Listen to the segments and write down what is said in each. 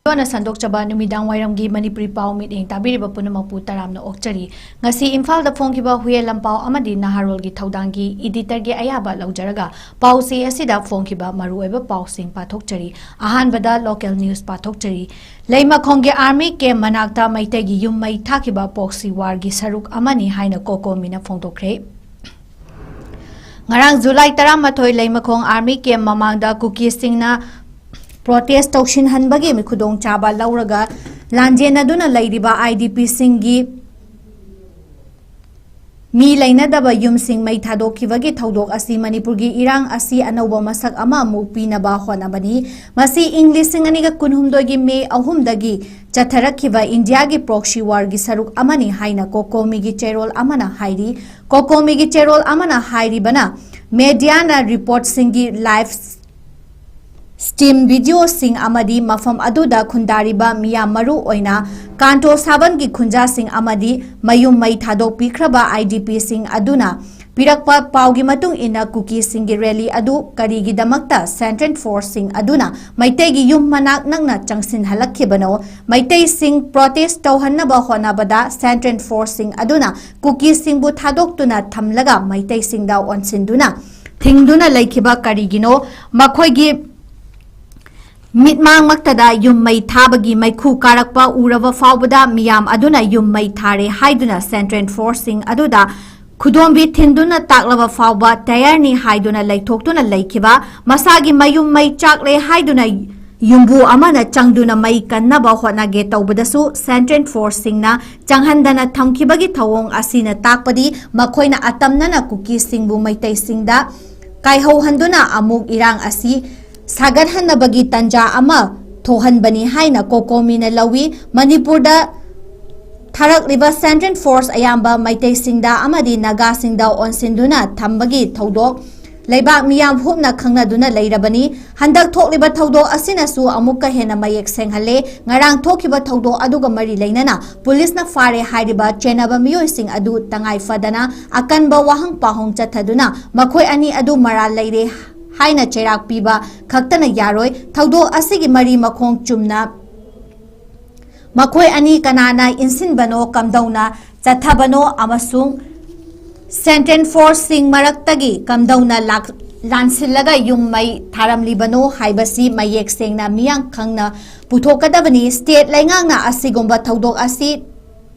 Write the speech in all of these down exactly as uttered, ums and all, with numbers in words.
ꯂꯣꯟꯅ ꯁꯟꯗꯣꯛꯆꯕ ꯅꯨꯃꯤꯗꯥꯡ ꯋꯥꯏꯔꯝꯒꯤ ꯃꯅꯤꯄꯨꯔꯤ ꯄꯥꯎ ꯃꯤꯠꯌꯦꯡ ꯇꯥꯕꯤꯔꯤꯕ ꯄꯨꯝꯅꯃꯛꯄꯨ ꯇꯔꯥꯝꯅ ꯑꯣꯛꯆꯔꯤ꯫ ꯉꯁꯤ ꯏꯝꯐꯥꯜꯗ ꯐꯣꯡꯈꯤꯕ ꯍꯨꯌꯦꯟ ꯂꯝꯄꯥꯎ ꯑꯃꯗꯤ ꯅꯍꯥꯔꯣꯜꯒꯤ ꯊꯧꯗꯥꯡꯒꯤ editorꯒꯤ ꯑꯌꯥꯕ ꯂꯧꯖꯔꯒ ꯄꯥꯎꯆꯦ ꯑꯁꯤꯗ ꯐꯣꯡꯈꯤꯕ ꯃꯔꯨꯑꯣꯏꯕ ꯄꯥꯎꯁꯤꯡ ꯄꯥꯊꯣꯛꯆꯔꯤ꯫ ꯑꯍꯥꯟꯕꯗ local news ꯄꯥꯊꯣꯛꯆꯔꯤ꯫ ꯂꯩꯃꯈꯣꯡꯒꯤ army camp ꯃꯅꯥꯛꯇ ꯃꯩꯇꯩꯒꯤ ꯌꯨꯝ ꯃꯩ ꯊꯥꯈꯤꯕ proxy warꯒꯤ ꯁꯔꯨꯛ ꯑꯃꯅꯤ ꯍꯥꯏꯅ COCOMIꯅ ꯐꯣꯡꯗꯣꯛꯈ꯭ꯔꯦ꯫ ꯉꯔꯥꯡ July ꯇꯔꯥꯃꯥꯊꯣꯏ ꯂꯩꯃꯈꯣꯡ army camp ꯃꯃꯥꯡꯗ ꯀꯨꯀꯤꯁꯤꯡꯅ protest ꯇꯧꯁꯤꯟꯍꯟꯕꯒꯤ ꯈꯨꯗꯣꯡꯆꯥꯕ ꯂꯧꯔꯒ ꯂꯥꯟꯖꯦꯟꯅꯗꯨꯅ ꯂꯩꯔꯤꯕ IDPꯁꯤꯡꯒꯤ ꯃꯤ ꯂꯩꯅꯗꯕ ꯌꯨꯝꯁꯤꯡ ꯃꯩ ꯊꯥꯗꯣꯛꯈꯤꯕꯒꯤ ꯊꯧꯗꯣꯛ ꯑꯁꯤ ꯃꯅꯤꯄꯨꯔꯒꯤ ꯏꯔꯥꯡ ꯑꯁꯤ ꯑꯅꯧꯕ ꯃꯁꯛ ꯑꯃ ꯑꯃꯨꯛ ꯄꯤꯅꯕ ꯍꯣꯠꯅꯕꯅꯤ꯫ ꯃꯁꯤ ꯏꯪ ꯂꯤꯁꯤꯡ ꯑꯅꯤꯒ ꯀꯨꯟꯍꯨꯝꯗꯣꯏꯒꯤ May ꯑꯍꯨꯝꯗꯒꯤ ꯆꯠꯊꯔꯛꯈꯤꯕ Indiaꯒꯤ proxy warꯒꯤ ꯁꯔꯨꯛ ꯑꯃꯅꯤ ꯍꯥꯏꯅ COCOMIꯒꯤ ꯆꯦꯔꯣꯜ ꯑꯃꯅ ꯍꯥꯏꯔꯤ꯫ COCOMIꯒꯤ ꯆꯦꯔꯣꯜ ꯑꯃꯅ ꯍꯥꯏꯔꯤꯕꯅ mediaꯅ reportꯁꯤꯡꯒꯤ live stream videoꯁꯤꯡ ꯑꯃꯗꯤ ꯃꯐꯝ ꯑꯗꯨꯗ ꯈꯨꯟꯗꯥꯔꯤꯕ ꯃꯤꯌꯥꯝ, ꯃꯔꯨ ꯑꯣꯏꯅ ꯀꯥꯟꯇꯣ ꯁꯥꯕꯟꯒꯤ ꯈꯨꯟꯖꯥꯁꯤꯡ ꯑꯃꯗꯤ ꯃꯌꯨꯝ ꯃꯩ ꯊꯥꯗꯣꯛꯄꯤꯈ꯭ꯔꯕ IDPꯁꯤꯡ ꯑꯗꯨꯅ ꯄꯤꯔꯛꯄ ꯄꯥꯎꯒꯤ ꯃꯇꯨꯡ ꯏꯟꯅ, ꯀꯨꯀꯤꯁꯤꯡꯒꯤ rally ꯑꯗꯨ ꯀꯔꯤꯒꯤꯗꯃꯛꯇ central forceꯁꯤꯡ ꯑꯗꯨꯅ ꯃꯩꯇꯩꯒꯤ ꯌꯨꯝ ꯃꯅꯥꯛ ꯅꯛꯅ ꯆꯪꯁꯤꯟꯍꯜꯂꯛꯈꯤꯕꯅꯣ? ꯃꯩꯇꯩꯁꯤꯡ protest ꯇꯧꯍꯟꯅꯕ ꯍꯣꯠꯅꯕꯗ central forceꯁꯤꯡ ꯑꯗꯨꯅ ꯀꯨꯀꯤꯁꯤꯡꯕꯨ ꯊꯥꯗꯣꯛꯇꯨꯅ ꯊꯝꯂꯒ ꯃꯩꯇꯩꯁꯤꯡꯗ ꯑꯣꯟꯁꯤꯟꯗꯨꯅ ꯊꯤꯡꯗꯨꯅ ꯂꯩꯈꯤꯕ ꯀꯔꯤꯒꯤꯅꯣ? ꯃꯈꯣꯏꯒꯤ ꯃꯤꯠꯃꯥꯡꯃꯛꯇꯗ ꯌꯨꯝ ꯃꯩ ꯊꯥꯕꯒꯤ ꯃꯩꯈꯨ ꯀꯥꯔꯛꯄ ꯎꯔꯕ ꯐꯥꯎꯕꯗ ꯃꯤꯌꯥꯝ ꯑꯗꯨꯅ ꯌꯨꯝ ꯃꯩ ꯊꯥꯔꯦ ꯍꯥꯏꯗꯨꯅ central forceꯁꯤꯡ ꯑꯗꯨꯗ ꯈꯨꯗꯣꯝꯕꯤ ꯊꯤꯟꯗꯨꯅ ꯇꯥꯛꯂꯕ ꯐꯥꯎꯕ ꯇꯌꯥꯔꯅꯤ ꯍꯥꯏꯗꯨꯅ ꯂꯩꯊꯣꯛꯇꯨꯅ ꯂꯩꯈꯤꯕ, ꯃꯁꯥꯒꯤ ꯃꯌꯨꯝ ꯃꯩ ꯆꯥꯛꯂꯦ ꯍꯥꯏꯗꯨꯅ ꯌꯨꯝꯕꯨ ꯑꯃꯅ ꯆꯪꯗꯨꯅ ꯃꯩ ꯀꯟꯅꯕ ꯍꯣꯠꯅꯒꯦ ꯇꯧꯕꯗꯁꯨ central forceꯁꯤꯡꯅ ꯆꯪꯍꯟꯗꯅ ꯊꯝꯈꯤꯕꯒꯤ ꯊꯧꯑꯣꯡ ꯑꯁꯤꯅ ꯇꯥꯛꯄꯗꯤ ꯃꯈꯣꯏꯅ ꯑꯇꯝꯅꯅ ꯀꯨꯀꯤꯁꯤꯡꯕꯨ ꯃꯩꯇꯩꯁꯤꯡꯗ ꯀꯥꯏꯍꯧꯍꯟꯗꯨꯅ ꯑꯃꯨꯛ ꯏꯔꯥꯡ ꯑꯁꯤ ꯁꯥꯒꯠꯍꯟꯅꯕꯒꯤ ꯇꯟꯖꯥ ꯑꯃ ꯊꯣꯛꯍꯟꯕꯅꯤ ꯍꯥꯏꯅ COCOMIꯅ ꯂꯧꯏ꯫ ꯃꯅꯤꯄꯨꯔꯗ ꯊꯥꯔꯛꯂꯤꯕ central force ꯑꯌꯥꯝꯕ ꯃꯩꯇꯩꯁꯤꯡꯗ ꯑꯃꯗꯤ ꯅꯥꯒꯥꯁꯤꯡꯗ ꯑꯣꯟꯁꯤꯟꯗꯨꯅ ꯊꯝꯕꯒꯤ ꯊꯧꯗꯣꯛ ꯂꯩꯕꯥꯛ ꯃꯤꯌꯥꯝ ꯍꯨꯞꯅ ꯈꯪꯅꯗꯨꯅ ꯂꯩꯔꯕꯅꯤ꯫ ꯍꯟꯗꯛ ꯊꯣꯛꯂꯤꯕ ꯊꯧꯗꯣꯛ ꯑꯁꯤꯅꯁꯨ ꯑꯃꯨꯛꯀ ꯍꯦꯟꯅ ꯃꯌꯦꯛ ꯁꯦꯡꯍꯜꯂꯦ꯫ ꯉꯔꯥꯡ ꯊꯣꯛꯈꯤꯕ ꯊꯧꯗꯣꯛ ꯑꯗꯨꯒ ꯃꯔꯤ ꯂꯩꯅꯅ ꯄꯨꯂꯤꯁꯅ ꯐꯥꯔꯦ ꯍꯥꯏꯔꯤꯕ ꯆꯦꯟꯅꯕ ꯃꯤꯑꯣꯏꯁꯤꯡ ꯑꯗꯨ ꯇꯉꯥꯏ ꯐꯗꯅ ꯑꯀꯟꯕ ꯋꯥꯍꯪ ꯄꯥꯎꯍꯪ ꯆꯠꯊꯗꯨꯅ ꯃꯈꯣꯏ ꯑꯅꯤ ꯑꯗꯨ ꯃꯔꯥꯜ ꯂꯩꯔꯦ ꯍꯥꯏꯅ ꯆꯩꯔꯥꯛ ꯄꯤꯕ ꯈꯛꯇꯅ ꯌꯥꯔꯣꯏ꯫ ꯊꯧꯗꯣꯛ ꯑꯁꯤꯒꯤ ꯃꯔꯤ ꯃꯈꯣꯡ ꯆꯨꯝꯅ ꯃꯈꯣꯏ ꯑꯅꯤ ꯀꯅꯥꯅ ꯏꯟꯁꯤꯟꯕꯅꯣ, ꯀꯝꯗꯧꯅ ꯆꯠꯊꯕꯅꯣ ꯑꯃꯁꯨꯡ ꯁꯦꯟꯇ꯭ꯔꯦꯜ ꯐꯣꯔꯁꯁꯤꯡ ꯃꯔꯛꯇꯒꯤ ꯀꯝꯗꯧꯅ ꯂꯥꯛ-, ꯂꯥꯟꯁꯤꯜꯂꯒ ꯌꯨꯝ ꯃꯩ ꯊꯥꯔꯝꯂꯤꯕꯅꯣ ꯍꯥꯏꯕꯁꯤ ꯃꯌꯦꯛ ꯁꯦꯡꯅ ꯃꯤꯌꯥꯝ ꯈꯪꯅ ꯄꯨꯊꯣꯛꯀꯗꯕꯅꯤ꯫ ꯁ꯭ꯇꯦꯠ ꯂꯩꯉꯥꯛꯅ ꯑꯁꯤꯒꯨꯝꯕ ꯊꯧꯗꯣꯛ ꯑꯁꯤ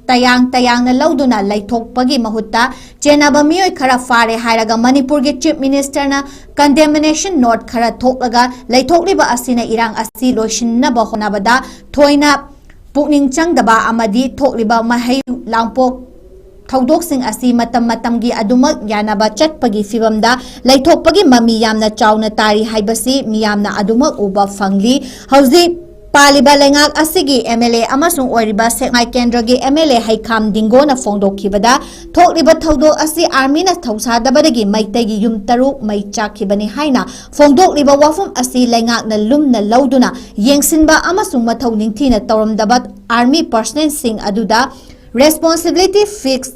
ꯇꯌꯥꯡ ꯇꯌꯥꯡꯅ ꯂꯧꯗꯨꯅ ꯂꯩꯊꯣꯛꯄꯒꯤ ꯃꯍꯨꯠꯇ ꯆꯦꯟꯅꯕ ꯃꯤꯑꯣꯏ ꯈꯔ ꯐꯥꯔꯦ ꯍꯥꯏꯔꯒ ꯃꯅꯤꯄꯨꯔꯒꯤ ꯆꯤꯐ ꯃꯤꯅꯤꯁꯇꯔꯅ ꯀꯟꯗꯦꯃꯤꯅꯦꯁꯟ ꯅꯣꯠ ꯈꯔ ꯊꯣꯛꯂꯒ ꯂꯩꯊꯣꯛꯂꯤꯕ ꯑꯁꯤꯅ ꯏꯔꯥꯡ ꯑꯁꯤ ꯂꯣꯏꯁꯤꯟꯅꯕ ꯍꯣꯠꯅꯕꯗ ꯊꯣꯏꯅ ꯄꯨꯛꯅꯤꯡ ꯆꯪꯗꯕ ꯑꯃꯗꯤ ꯊꯣꯛꯂꯤꯕ ꯃꯍꯩ ꯂꯥꯡꯄꯣꯛ ꯊꯧꯗꯣꯛꯁꯤꯡ ꯑꯁꯤ ꯃꯇꯝ ꯃꯇꯝꯒꯤ ꯑꯗꯨꯃꯛ ꯌꯥꯅꯕ ꯆꯠꯄꯒꯤ ꯐꯤꯚꯝꯗ ꯂꯩꯊꯣꯛꯄꯒꯤ ꯃꯃꯤ ꯌꯥꯝꯅ ꯆꯥꯎꯅ ꯇꯥꯔꯤ ꯍꯥꯏꯕꯁꯤ ꯃꯤꯌꯥꯝꯅ ꯑꯗꯨꯃꯛ ꯎꯕ ꯐꯪꯂꯤ꯫ ꯍꯧꯖꯤꯛ ꯄꯥꯜꯂꯤꯕ ꯂꯩꯉꯥꯛ ꯑꯁꯤꯒꯤ ꯑꯦꯝ ꯑꯦꯜ ꯑꯦ ꯑꯃꯁꯨꯡ ꯑꯣꯏꯔꯤꯕ ꯁꯦꯛꯃꯥꯏ ꯀꯦꯟꯗ꯭ꯔꯒꯤ ꯑꯦꯝ ꯑꯦꯜ ꯑꯦ ꯍꯩꯈꯥꯝ ꯗꯤꯡꯒꯣꯅ ꯐꯣꯡꯗꯣꯛꯈꯤꯕꯗ, ꯊꯣꯛꯂꯤꯕ ꯊꯧꯗꯣꯛ ꯑꯁꯤ ꯑꯥꯔꯃꯤꯅ ꯊꯧꯁꯥꯗꯕꯗꯒꯤ ꯃꯩꯇꯩꯒꯤ ꯌꯨꯝ ꯇꯔꯨꯛ ꯃꯩ ꯆꯥꯛꯈꯤꯕꯅꯤ ꯍꯥꯏꯅ ꯐꯣꯡꯗꯣꯛꯂꯤꯕ ꯋꯥꯐꯝ ꯑꯁꯤ ꯂꯩꯉꯥꯛꯅ ꯂꯨꯝꯅ ꯂꯧꯗꯨꯅ ꯌꯦꯡꯁꯤꯟꯕ ꯑꯃꯁꯨꯡ ꯃꯊꯧ ꯅꯤꯡꯊꯤꯅ ꯇꯧꯔꯝꯗꯕ ꯑꯥꯔꯃꯤ ꯄꯔꯁꯅꯦꯜꯁꯤꯡ ꯑꯗꯨꯗ ꯔꯦꯁꯄꯣꯟꯁꯤꯕꯤꯂꯤꯇꯤ ꯐꯤꯛꯁ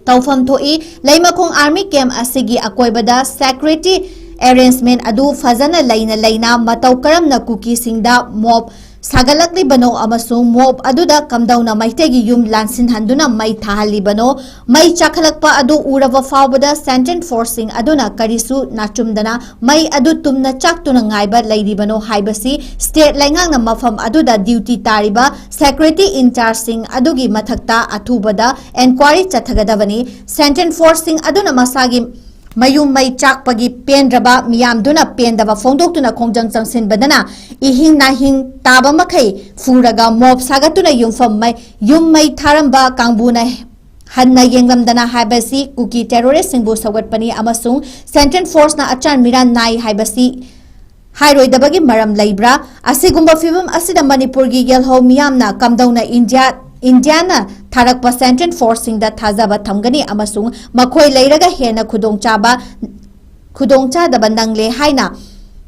ꯇꯧꯐꯝ ꯊꯣꯛꯏ꯫ ꯂꯩꯃꯈꯣꯡ ꯑꯥꯔꯃꯤ ꯀꯦꯝꯞ ꯑꯁꯤꯒꯤ ꯑꯀꯣꯏꯕꯗ ꯁꯦꯀ꯭ꯌꯨꯔꯤꯇꯤ ꯑꯦꯔꯦꯟꯖꯃꯦꯟꯠ ꯑꯗꯨ ꯐꯖꯅ ꯂꯩꯅ ꯂꯩꯅ ꯃꯇꯧ ꯀꯔꯝꯅ ꯀꯨꯀꯤꯁꯤꯡꯗ ꯃꯣꯕ ꯁꯥꯒꯠꯂꯛꯂꯤꯕꯅꯣ ꯑꯃꯁꯨꯡ ꯃꯣꯕ ꯑꯗꯨꯗ ꯀꯝꯗꯧꯅ ꯃꯩꯇꯩꯒꯤ ꯌꯨꯝ ꯂꯥꯟꯁꯤꯟꯍꯟꯗꯨꯅ ꯃꯩ ꯊꯥꯍꯜꯂꯤꯕꯅꯣ? ꯃꯩ ꯆꯥꯛꯈꯠꯂꯛꯄ ꯑꯗꯨ ꯎꯔꯕ ꯐꯥꯎꯕꯗ ꯁꯦꯟꯇ꯭ꯔꯦꯜ ꯐꯣꯔꯁꯁꯤꯡ ꯑꯗꯨꯅ ꯀꯔꯤꯁꯨ ꯅꯥꯆꯨꯝꯗꯅ ꯃꯩ ꯑꯗꯨ ꯇꯨꯝꯅ ꯆꯥꯛꯇꯨꯅ ꯉꯥꯏꯕ ꯂꯩꯔꯤꯕꯅꯣ ꯍꯥꯏꯕꯁꯤ ꯁ꯭ꯇꯦꯠ ꯂꯩꯉꯥꯛꯅ ꯃꯐꯝ ꯑꯗꯨꯗ ꯗ꯭ꯌꯨꯇꯤ ꯇꯥꯔꯤꯕ ꯁꯦꯀ꯭ꯌꯨꯔꯤꯇꯤ ꯏꯟꯆꯥꯔꯖꯁꯤꯡ ꯑꯗꯨꯒꯤ ꯃꯊꯛꯇ ꯑꯊꯨꯕꯗ ꯑꯦꯟꯀ꯭ꯋꯥꯏꯔꯤ ꯆꯠꯊꯒꯗꯕꯅꯤ꯫ ꯁꯦꯟꯇ꯭ꯔꯦꯜ ꯐꯣꯔꯁꯁꯤꯡ ꯑꯗꯨꯅ ꯃꯁꯥꯒꯤ ꯃꯌꯨꯝ ꯃꯩ ꯆꯥꯛꯄꯒꯤ ꯄꯦꯟꯗ꯭ꯔꯕ ꯃꯤꯌꯥꯝꯗꯨꯅ ꯄꯦꯟꯗꯕ ꯐꯣꯡꯗꯣꯛꯇꯨꯅ ꯈꯣꯡꯖꯪ ꯆꯪꯁꯤꯟꯕꯗꯅ ꯏꯍꯤꯡ ꯅꯥꯍꯤꯡ ꯇꯥꯕ ꯃꯈꯩ ꯐꯨꯔꯒ ꯃꯣꯕ ꯁꯥꯒꯠꯇꯨꯅ ꯌꯨꯝꯐꯝ ꯃꯩ, ꯌꯨꯝ ꯃꯩ ꯊꯥꯔꯝꯕ ꯀꯥꯡꯕꯨꯅ ꯍꯟꯅ ꯌꯦꯡꯂꯝꯗꯅ ꯍꯥꯏꯕꯁꯤ ꯀꯨꯀꯤ ꯇꯦꯔꯣꯔꯤꯁꯁꯤꯡꯕꯨ ꯁꯧꯒꯠꯄꯅꯤ ꯑꯃꯁꯨꯡ ꯁꯦꯟꯇ꯭ꯔꯦꯜ ꯐꯣꯔꯁꯅ ꯑꯆꯥꯟ ꯃꯤꯔꯥꯟ ꯅꯥꯏ ꯍꯥꯏꯕꯁꯤ ꯍꯥꯏꯔꯣꯏꯗꯕꯒꯤ ꯃꯔꯝ ꯂꯩꯕ꯭ꯔꯥ? ꯑꯁꯤꯒꯨꯝꯕ ꯐꯤꯚꯝ ꯑꯁꯤꯗ ꯃꯅꯤꯄꯨꯔꯒꯤ ꯌꯦꯜꯍꯧ ꯃꯤꯌꯥꯝꯅ ꯀꯝꯗꯧꯅ ꯏꯟꯗꯤꯌꯥ, ꯏꯟꯗꯤꯌꯥꯅ ꯊꯥꯔꯛꯄ ꯁꯦꯟꯇ꯭ꯔꯦꯜ ꯐꯣꯔꯁꯁꯤꯡꯗ ꯊꯥꯖꯕ ꯊꯝꯒꯅꯤ ꯑꯃꯁꯨꯡ ꯃꯈꯣꯏ ꯂꯩꯔꯒ ꯍꯦꯟꯅ ꯈꯨꯗꯣꯡꯆꯥꯕ, ꯈꯨꯗꯣꯡꯆꯥꯗꯕ ꯅꯪꯂꯦ ꯍꯥꯏꯅ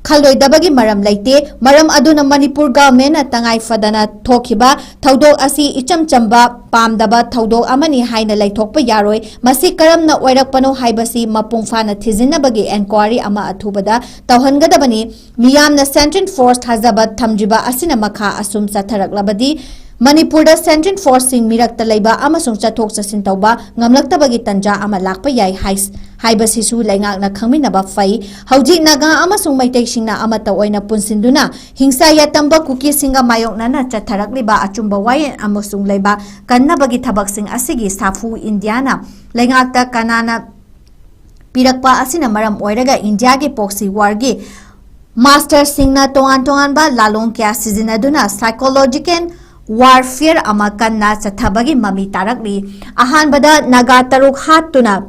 ꯈꯜꯂꯣꯏꯗꯕꯒꯤ ꯃꯔꯝ ꯂꯩꯇꯦ꯫ ꯃꯔꯝ ꯑꯗꯨꯅ ꯃꯅꯤꯄꯨꯔ ꯒꯚꯔꯟꯃꯦꯟꯠꯅ ꯇꯉꯥꯏ ꯐꯗꯅ ꯊꯣꯛꯈꯤꯕ ꯊꯧꯗꯣꯛ ꯑꯁꯤ ꯏꯆꯝ ꯆꯝꯕ ꯄꯥꯝꯗꯕ ꯊꯧꯗꯣꯛ ꯑꯃꯅꯤ ꯍꯥꯏꯅ ꯂꯩꯊꯣꯛꯄ ꯌꯥꯔꯣꯏ꯫ ꯃꯁꯤ ꯀꯔꯝꯅ ꯑꯣꯏꯔꯛꯄꯅꯣ ꯍꯥꯏꯕꯁꯤ ꯃꯄꯨꯡ ꯐꯥꯅ ꯊꯤꯖꯤꯟꯅꯕꯒꯤ ꯑꯦꯟꯀ꯭ꯋꯥꯏꯔꯤ ꯑꯃ ꯑꯊꯨꯕꯗ ꯇꯧꯍꯟꯒꯗꯕꯅꯤ꯫ ꯃꯤꯌꯥꯝꯅ ꯁꯦꯟꯇ꯭ꯔꯦꯜ ꯐꯣꯔꯁ ꯊꯥꯖꯕ ꯊꯝꯗ꯭ꯔꯤꯕ ꯑꯁꯤꯅ ꯃꯈꯥ ꯑꯁꯨꯝ ꯆꯠꯊꯔꯛꯂꯕꯗꯤ ꯃꯅꯤꯄꯨꯔꯗ ꯁꯦꯟꯇ꯭ꯔꯦꯜ ꯐꯣꯔꯁꯁꯤꯡ ꯃꯤꯔꯛꯇ ꯂꯩꯕ ꯑꯃꯁꯨꯡ ꯆꯠꯊꯣꯛ ꯆꯠꯁꯤꯟ ꯇꯧꯕ ꯉꯝꯂꯛꯇꯕꯒꯤ ꯇꯟꯖꯥ ꯑꯃ ꯂꯥꯛꯄ ꯌꯥꯏ ꯍꯥꯏ-, ꯍꯥꯏꯕꯁꯤꯁꯨ ꯂꯩꯉꯥꯛꯅ ꯈꯪꯃꯤꯟꯅꯕ ꯐꯩ꯫ ꯍꯧꯖꯤꯛ ꯅꯥꯒꯥ ꯑꯃꯁꯨꯡ ꯃꯩꯇꯩꯁꯤꯡꯅ ꯑꯃꯠꯇ ꯑꯣꯏꯅ ꯄꯨꯟꯁꯤꯟꯗꯨꯅ ꯍꯤꯡꯁꯥ ꯌꯥꯇꯝꯕ ꯀꯨꯀꯤꯁꯤꯡꯒ ꯃꯥꯌꯣꯛꯅꯅ ꯆꯠꯊꯔꯛꯂꯤꯕ ꯑꯆꯨꯝꯕ ꯋꯥꯌꯦꯜ ꯑꯃꯁꯨꯡ ꯂꯩꯕꯥꯛ ꯀꯟꯅꯕꯒꯤ ꯊꯕꯛꯁꯤꯡ ꯑꯁꯤꯒꯤ ꯁꯥꯐꯨ ꯏꯟꯗꯤꯌꯥꯅ ꯂꯩꯉꯥꯛꯇ ꯀꯅꯥꯅ ꯄꯤꯔꯛꯄ ꯑꯁꯤꯅ ꯃꯔꯝ ꯑꯣꯏꯔꯒ ꯏꯟꯗꯤꯌꯥꯒꯤ proxy warꯒꯤ masterꯁꯤꯡꯅ ꯇꯣꯉꯥꯟ ꯇꯣꯉꯥꯟꯕ ꯂꯥꯂꯣꯡ ꯀꯌꯥ ꯁꯤꯖꯤꯟꯅꯗꯨꯅ psychological warfare ꯑꯃ ꯀꯟꯅ ꯆꯠꯊꯕꯒꯤ ꯃꯃꯤ ꯇꯥꯔꯛꯂꯤ꯫ ꯑꯍꯥꯟꯕꯗ ꯅꯥꯒꯥ ꯇꯔꯨꯛ ꯍꯥꯠꯇꯨꯅ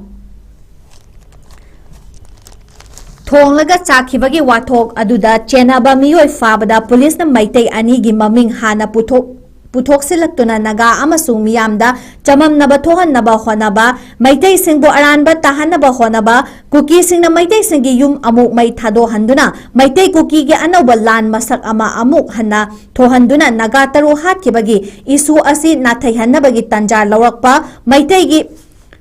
ꯊꯣꯡꯂꯒ ꯆꯥꯈꯤꯕꯒꯤ ꯋꯥꯊꯣꯛ ꯑꯗꯨꯗ ꯆꯦꯟꯅꯕ ꯃꯤꯑꯣꯏ ꯐꯥꯕꯗ ꯄꯨꯂꯤꯁꯅ ꯃꯩꯇꯩ ꯑꯅꯤꯒꯤ ꯃꯃꯤꯡ ꯍꯥꯟꯅ ꯄꯨꯊꯣꯛ-, ꯄꯨꯊꯣꯛꯁꯤꯜꯂꯛꯇꯨꯅ ꯅꯥꯒꯥ ꯑꯃꯁꯨꯡ ꯃꯤꯌꯥꯝꯗ ꯆꯃꯝꯅꯕ ꯊꯣꯛꯍꯟꯅꯕ ꯍꯣꯠꯅꯕ, ꯃꯩꯇꯩꯁꯤꯡꯕꯨ ꯑꯔꯥꯟꯕ ꯇꯥꯍꯟꯅꯕ ꯍꯣꯠꯅꯕ, ꯀꯨꯀꯤꯁꯤꯡꯅ ꯃꯩꯇꯩꯁꯤꯡꯒꯤ ꯌꯨꯝ ꯑꯃꯨꯛ ꯃꯩ ꯊꯥꯗꯣꯛꯍꯟꯗꯨꯅ ꯃꯩꯇꯩ ꯀꯨꯀꯤꯒꯤ ꯑꯅꯧꯕ ꯂꯥꯟ ꯃꯁꯛ ꯑꯃ ꯑꯃꯨꯛ ꯍꯟꯅ ꯊꯣꯛꯍꯟꯗꯨꯅ ꯅꯥꯒꯥ ꯇꯔꯨꯛ ꯍꯥꯠꯈꯤꯕꯒꯤ issue ꯑꯁꯤ ꯅꯥꯊꯩꯍꯟꯅꯕꯒꯤ ꯇꯟꯖꯥ ꯂꯧꯔꯛꯄ, ꯃꯩꯇꯩꯒꯤ,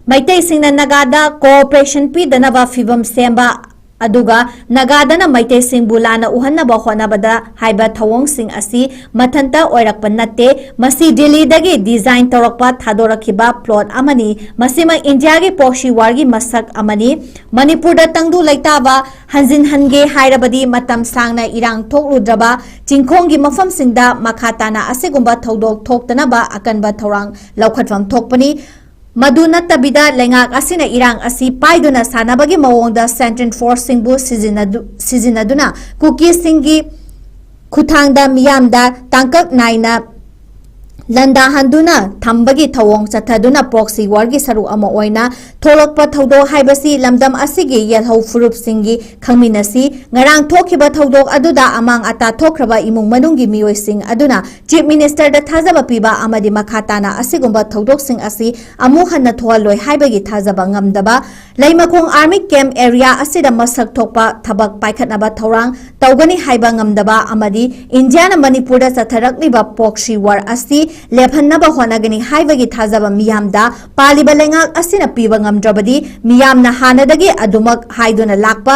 ꯃꯩꯇꯩꯁꯤꯡꯅ ꯅꯥꯒꯥꯗ cooperation ꯄꯤꯗꯅꯕ ꯐꯤꯚꯝ ꯁꯦꯝꯕ, ꯑꯗꯨꯒ ꯅꯥꯒꯥꯗꯅ ꯃꯩꯇꯩꯁꯤꯡꯕꯨ ꯂꯥꯟꯅ ꯎꯍꯟꯅꯕ ꯍꯣꯠꯅꯕꯗ ꯍꯥꯏꯕ ꯊꯧꯑꯣꯡꯁꯤꯡ ꯑꯁꯤ ꯃꯊꯟꯇ ꯑꯣꯏꯔꯛꯄ ꯅꯠꯇꯦ꯫ ꯃꯁꯤ ꯗꯤꯜꯂꯤꯗꯒꯤ design ꯇꯧꯔꯛꯄ ꯊꯥꯗꯣꯔꯛꯈꯤꯕ plot ꯑꯃꯅꯤ꯫ ꯃꯁꯤꯃꯛ ꯏꯟꯗꯤꯌꯥꯒꯤ proxy warꯒꯤ ꯃꯁꯛ ꯑꯃꯅꯤ꯫ ꯃꯅꯤꯄꯨꯔꯗ ꯇꯪꯗꯨ ꯂꯩꯇꯥꯕ ꯍꯟꯖꯤꯟꯍꯟꯒꯦ ꯍꯥꯏꯔꯕꯗꯤ ꯃꯇꯝ ꯁꯥꯡꯅ ꯏꯔꯥꯡ ꯊꯣꯛꯂꯨꯗ꯭ꯔꯕ ꯆꯤꯡꯈꯣꯡꯒꯤ ꯃꯐꯝꯁꯤꯡꯗ ꯃꯈꯥ ꯇꯥꯅ ꯑꯁꯤꯒꯨꯝꯕ ꯊꯧꯗꯣꯛ ꯊꯣꯛꯇꯅꯕ ꯑꯀꯟꯕ ꯊꯧꯔꯥꯡ ꯂꯧꯈꯠꯐꯝ ꯊꯣꯛꯄꯅꯤ꯫ ꯃꯗꯨ ꯅꯠꯇꯕꯤꯗ ꯂꯩꯉꯥꯛ ꯑꯁꯤꯅ ꯏꯔꯥꯡ ꯑꯁꯤ ꯄꯥꯏꯗꯨꯅ ꯁꯥꯟꯅꯕꯒꯤ ꯃꯑꯣꯡꯗ central forceꯁꯤꯡꯕꯨ ꯁꯤꯖꯤꯟꯅꯗꯨ-, ꯁꯤꯖꯤꯟꯅꯗꯨꯅ ꯀꯨꯀꯤꯁꯤꯡꯒꯤ ꯈꯨꯠꯊꯥꯡꯗ ꯃꯤꯌꯥꯝꯗ ꯇꯥꯡꯀꯛ ꯅꯥꯏꯅ ꯂꯥꯟꯗꯥꯍꯟꯗꯨꯅ ꯊꯝꯕꯒꯤ ꯊꯧꯑꯣꯡ ꯆꯠꯊꯗꯨꯅ proxy warꯒꯤ ꯁꯔꯨꯛ ꯑꯃ ꯑꯣꯏꯅ ꯊꯣꯛꯂꯛꯄ ꯊꯧꯗꯣꯛ ꯍꯥꯏꯕꯁꯤ ꯂꯝꯗꯝ ꯑꯁꯤꯒꯤ ꯌꯦꯜꯍꯧ ꯐꯨꯔꯨꯞꯁꯤꯡꯒꯤ ꯈꯪꯃꯤꯟꯅꯁꯤ꯫ ꯉꯔꯥꯡ ꯊꯣꯛꯈꯤꯕ ꯊꯧꯗꯣꯛ ꯑꯗꯨꯗ ꯑꯃꯥꯡ ꯑꯇꯥ ꯊꯣꯛꯈ꯭ꯔꯕ ꯏꯃꯨꯡ ꯃꯅꯨꯡꯒꯤ ꯃꯤꯑꯣꯏꯁꯤꯡ ꯑꯗꯨꯅ Chief Ministerꯗ ꯊꯥꯖꯕ ꯄꯤꯕ ꯑꯃꯗꯤ ꯃꯈꯥ ꯇꯥꯅ ꯑꯁꯤꯒꯨꯝꯕ ꯊꯧꯗꯣꯛꯁꯤꯡ ꯑꯁꯤ ꯑꯃꯨꯛ ꯍꯟꯅ ꯊꯣꯛꯍꯜꯂꯣꯏ ꯍꯥꯏꯕꯒꯤ ꯊꯥꯖꯕ ꯉꯝꯗꯕ, ꯂꯩꯃꯈꯣꯡ army camp area ꯑꯁꯤꯗ ꯃꯁꯛ ꯊꯣꯛꯄ ꯊꯕꯛ ꯄꯥꯏꯈꯠꯅꯕ ꯊꯧꯔꯥꯡ ꯇꯧꯒꯅꯤ ꯍꯥꯏꯕ ꯉꯝꯗꯕ ꯑꯃꯗꯤ ꯏꯟꯗꯤꯌꯥꯅ ꯃꯅꯤꯄꯨꯔꯗ ꯆꯠꯊꯔꯛꯂꯤꯕ proxy war ꯑꯁꯤ ꯂꯦꯞꯍꯟꯅꯕ ꯍꯣꯠꯅꯒꯅꯤ ꯍꯥꯏꯕꯒꯤ ꯊꯥꯖꯕ ꯃꯤꯌꯥꯝꯗ ꯄꯥꯜꯂꯤꯕ ꯂꯩꯉꯥꯛ ꯑꯁꯤꯅ ꯄꯤꯕ ꯉꯝꯗ꯭ꯔꯕꯗꯤ ꯃꯤꯌꯥꯝꯅ ꯍꯥꯟꯅꯗꯒꯤ ꯑꯗꯨꯃꯛ ꯍꯥꯏꯗꯨꯅ ꯂꯥꯛꯄ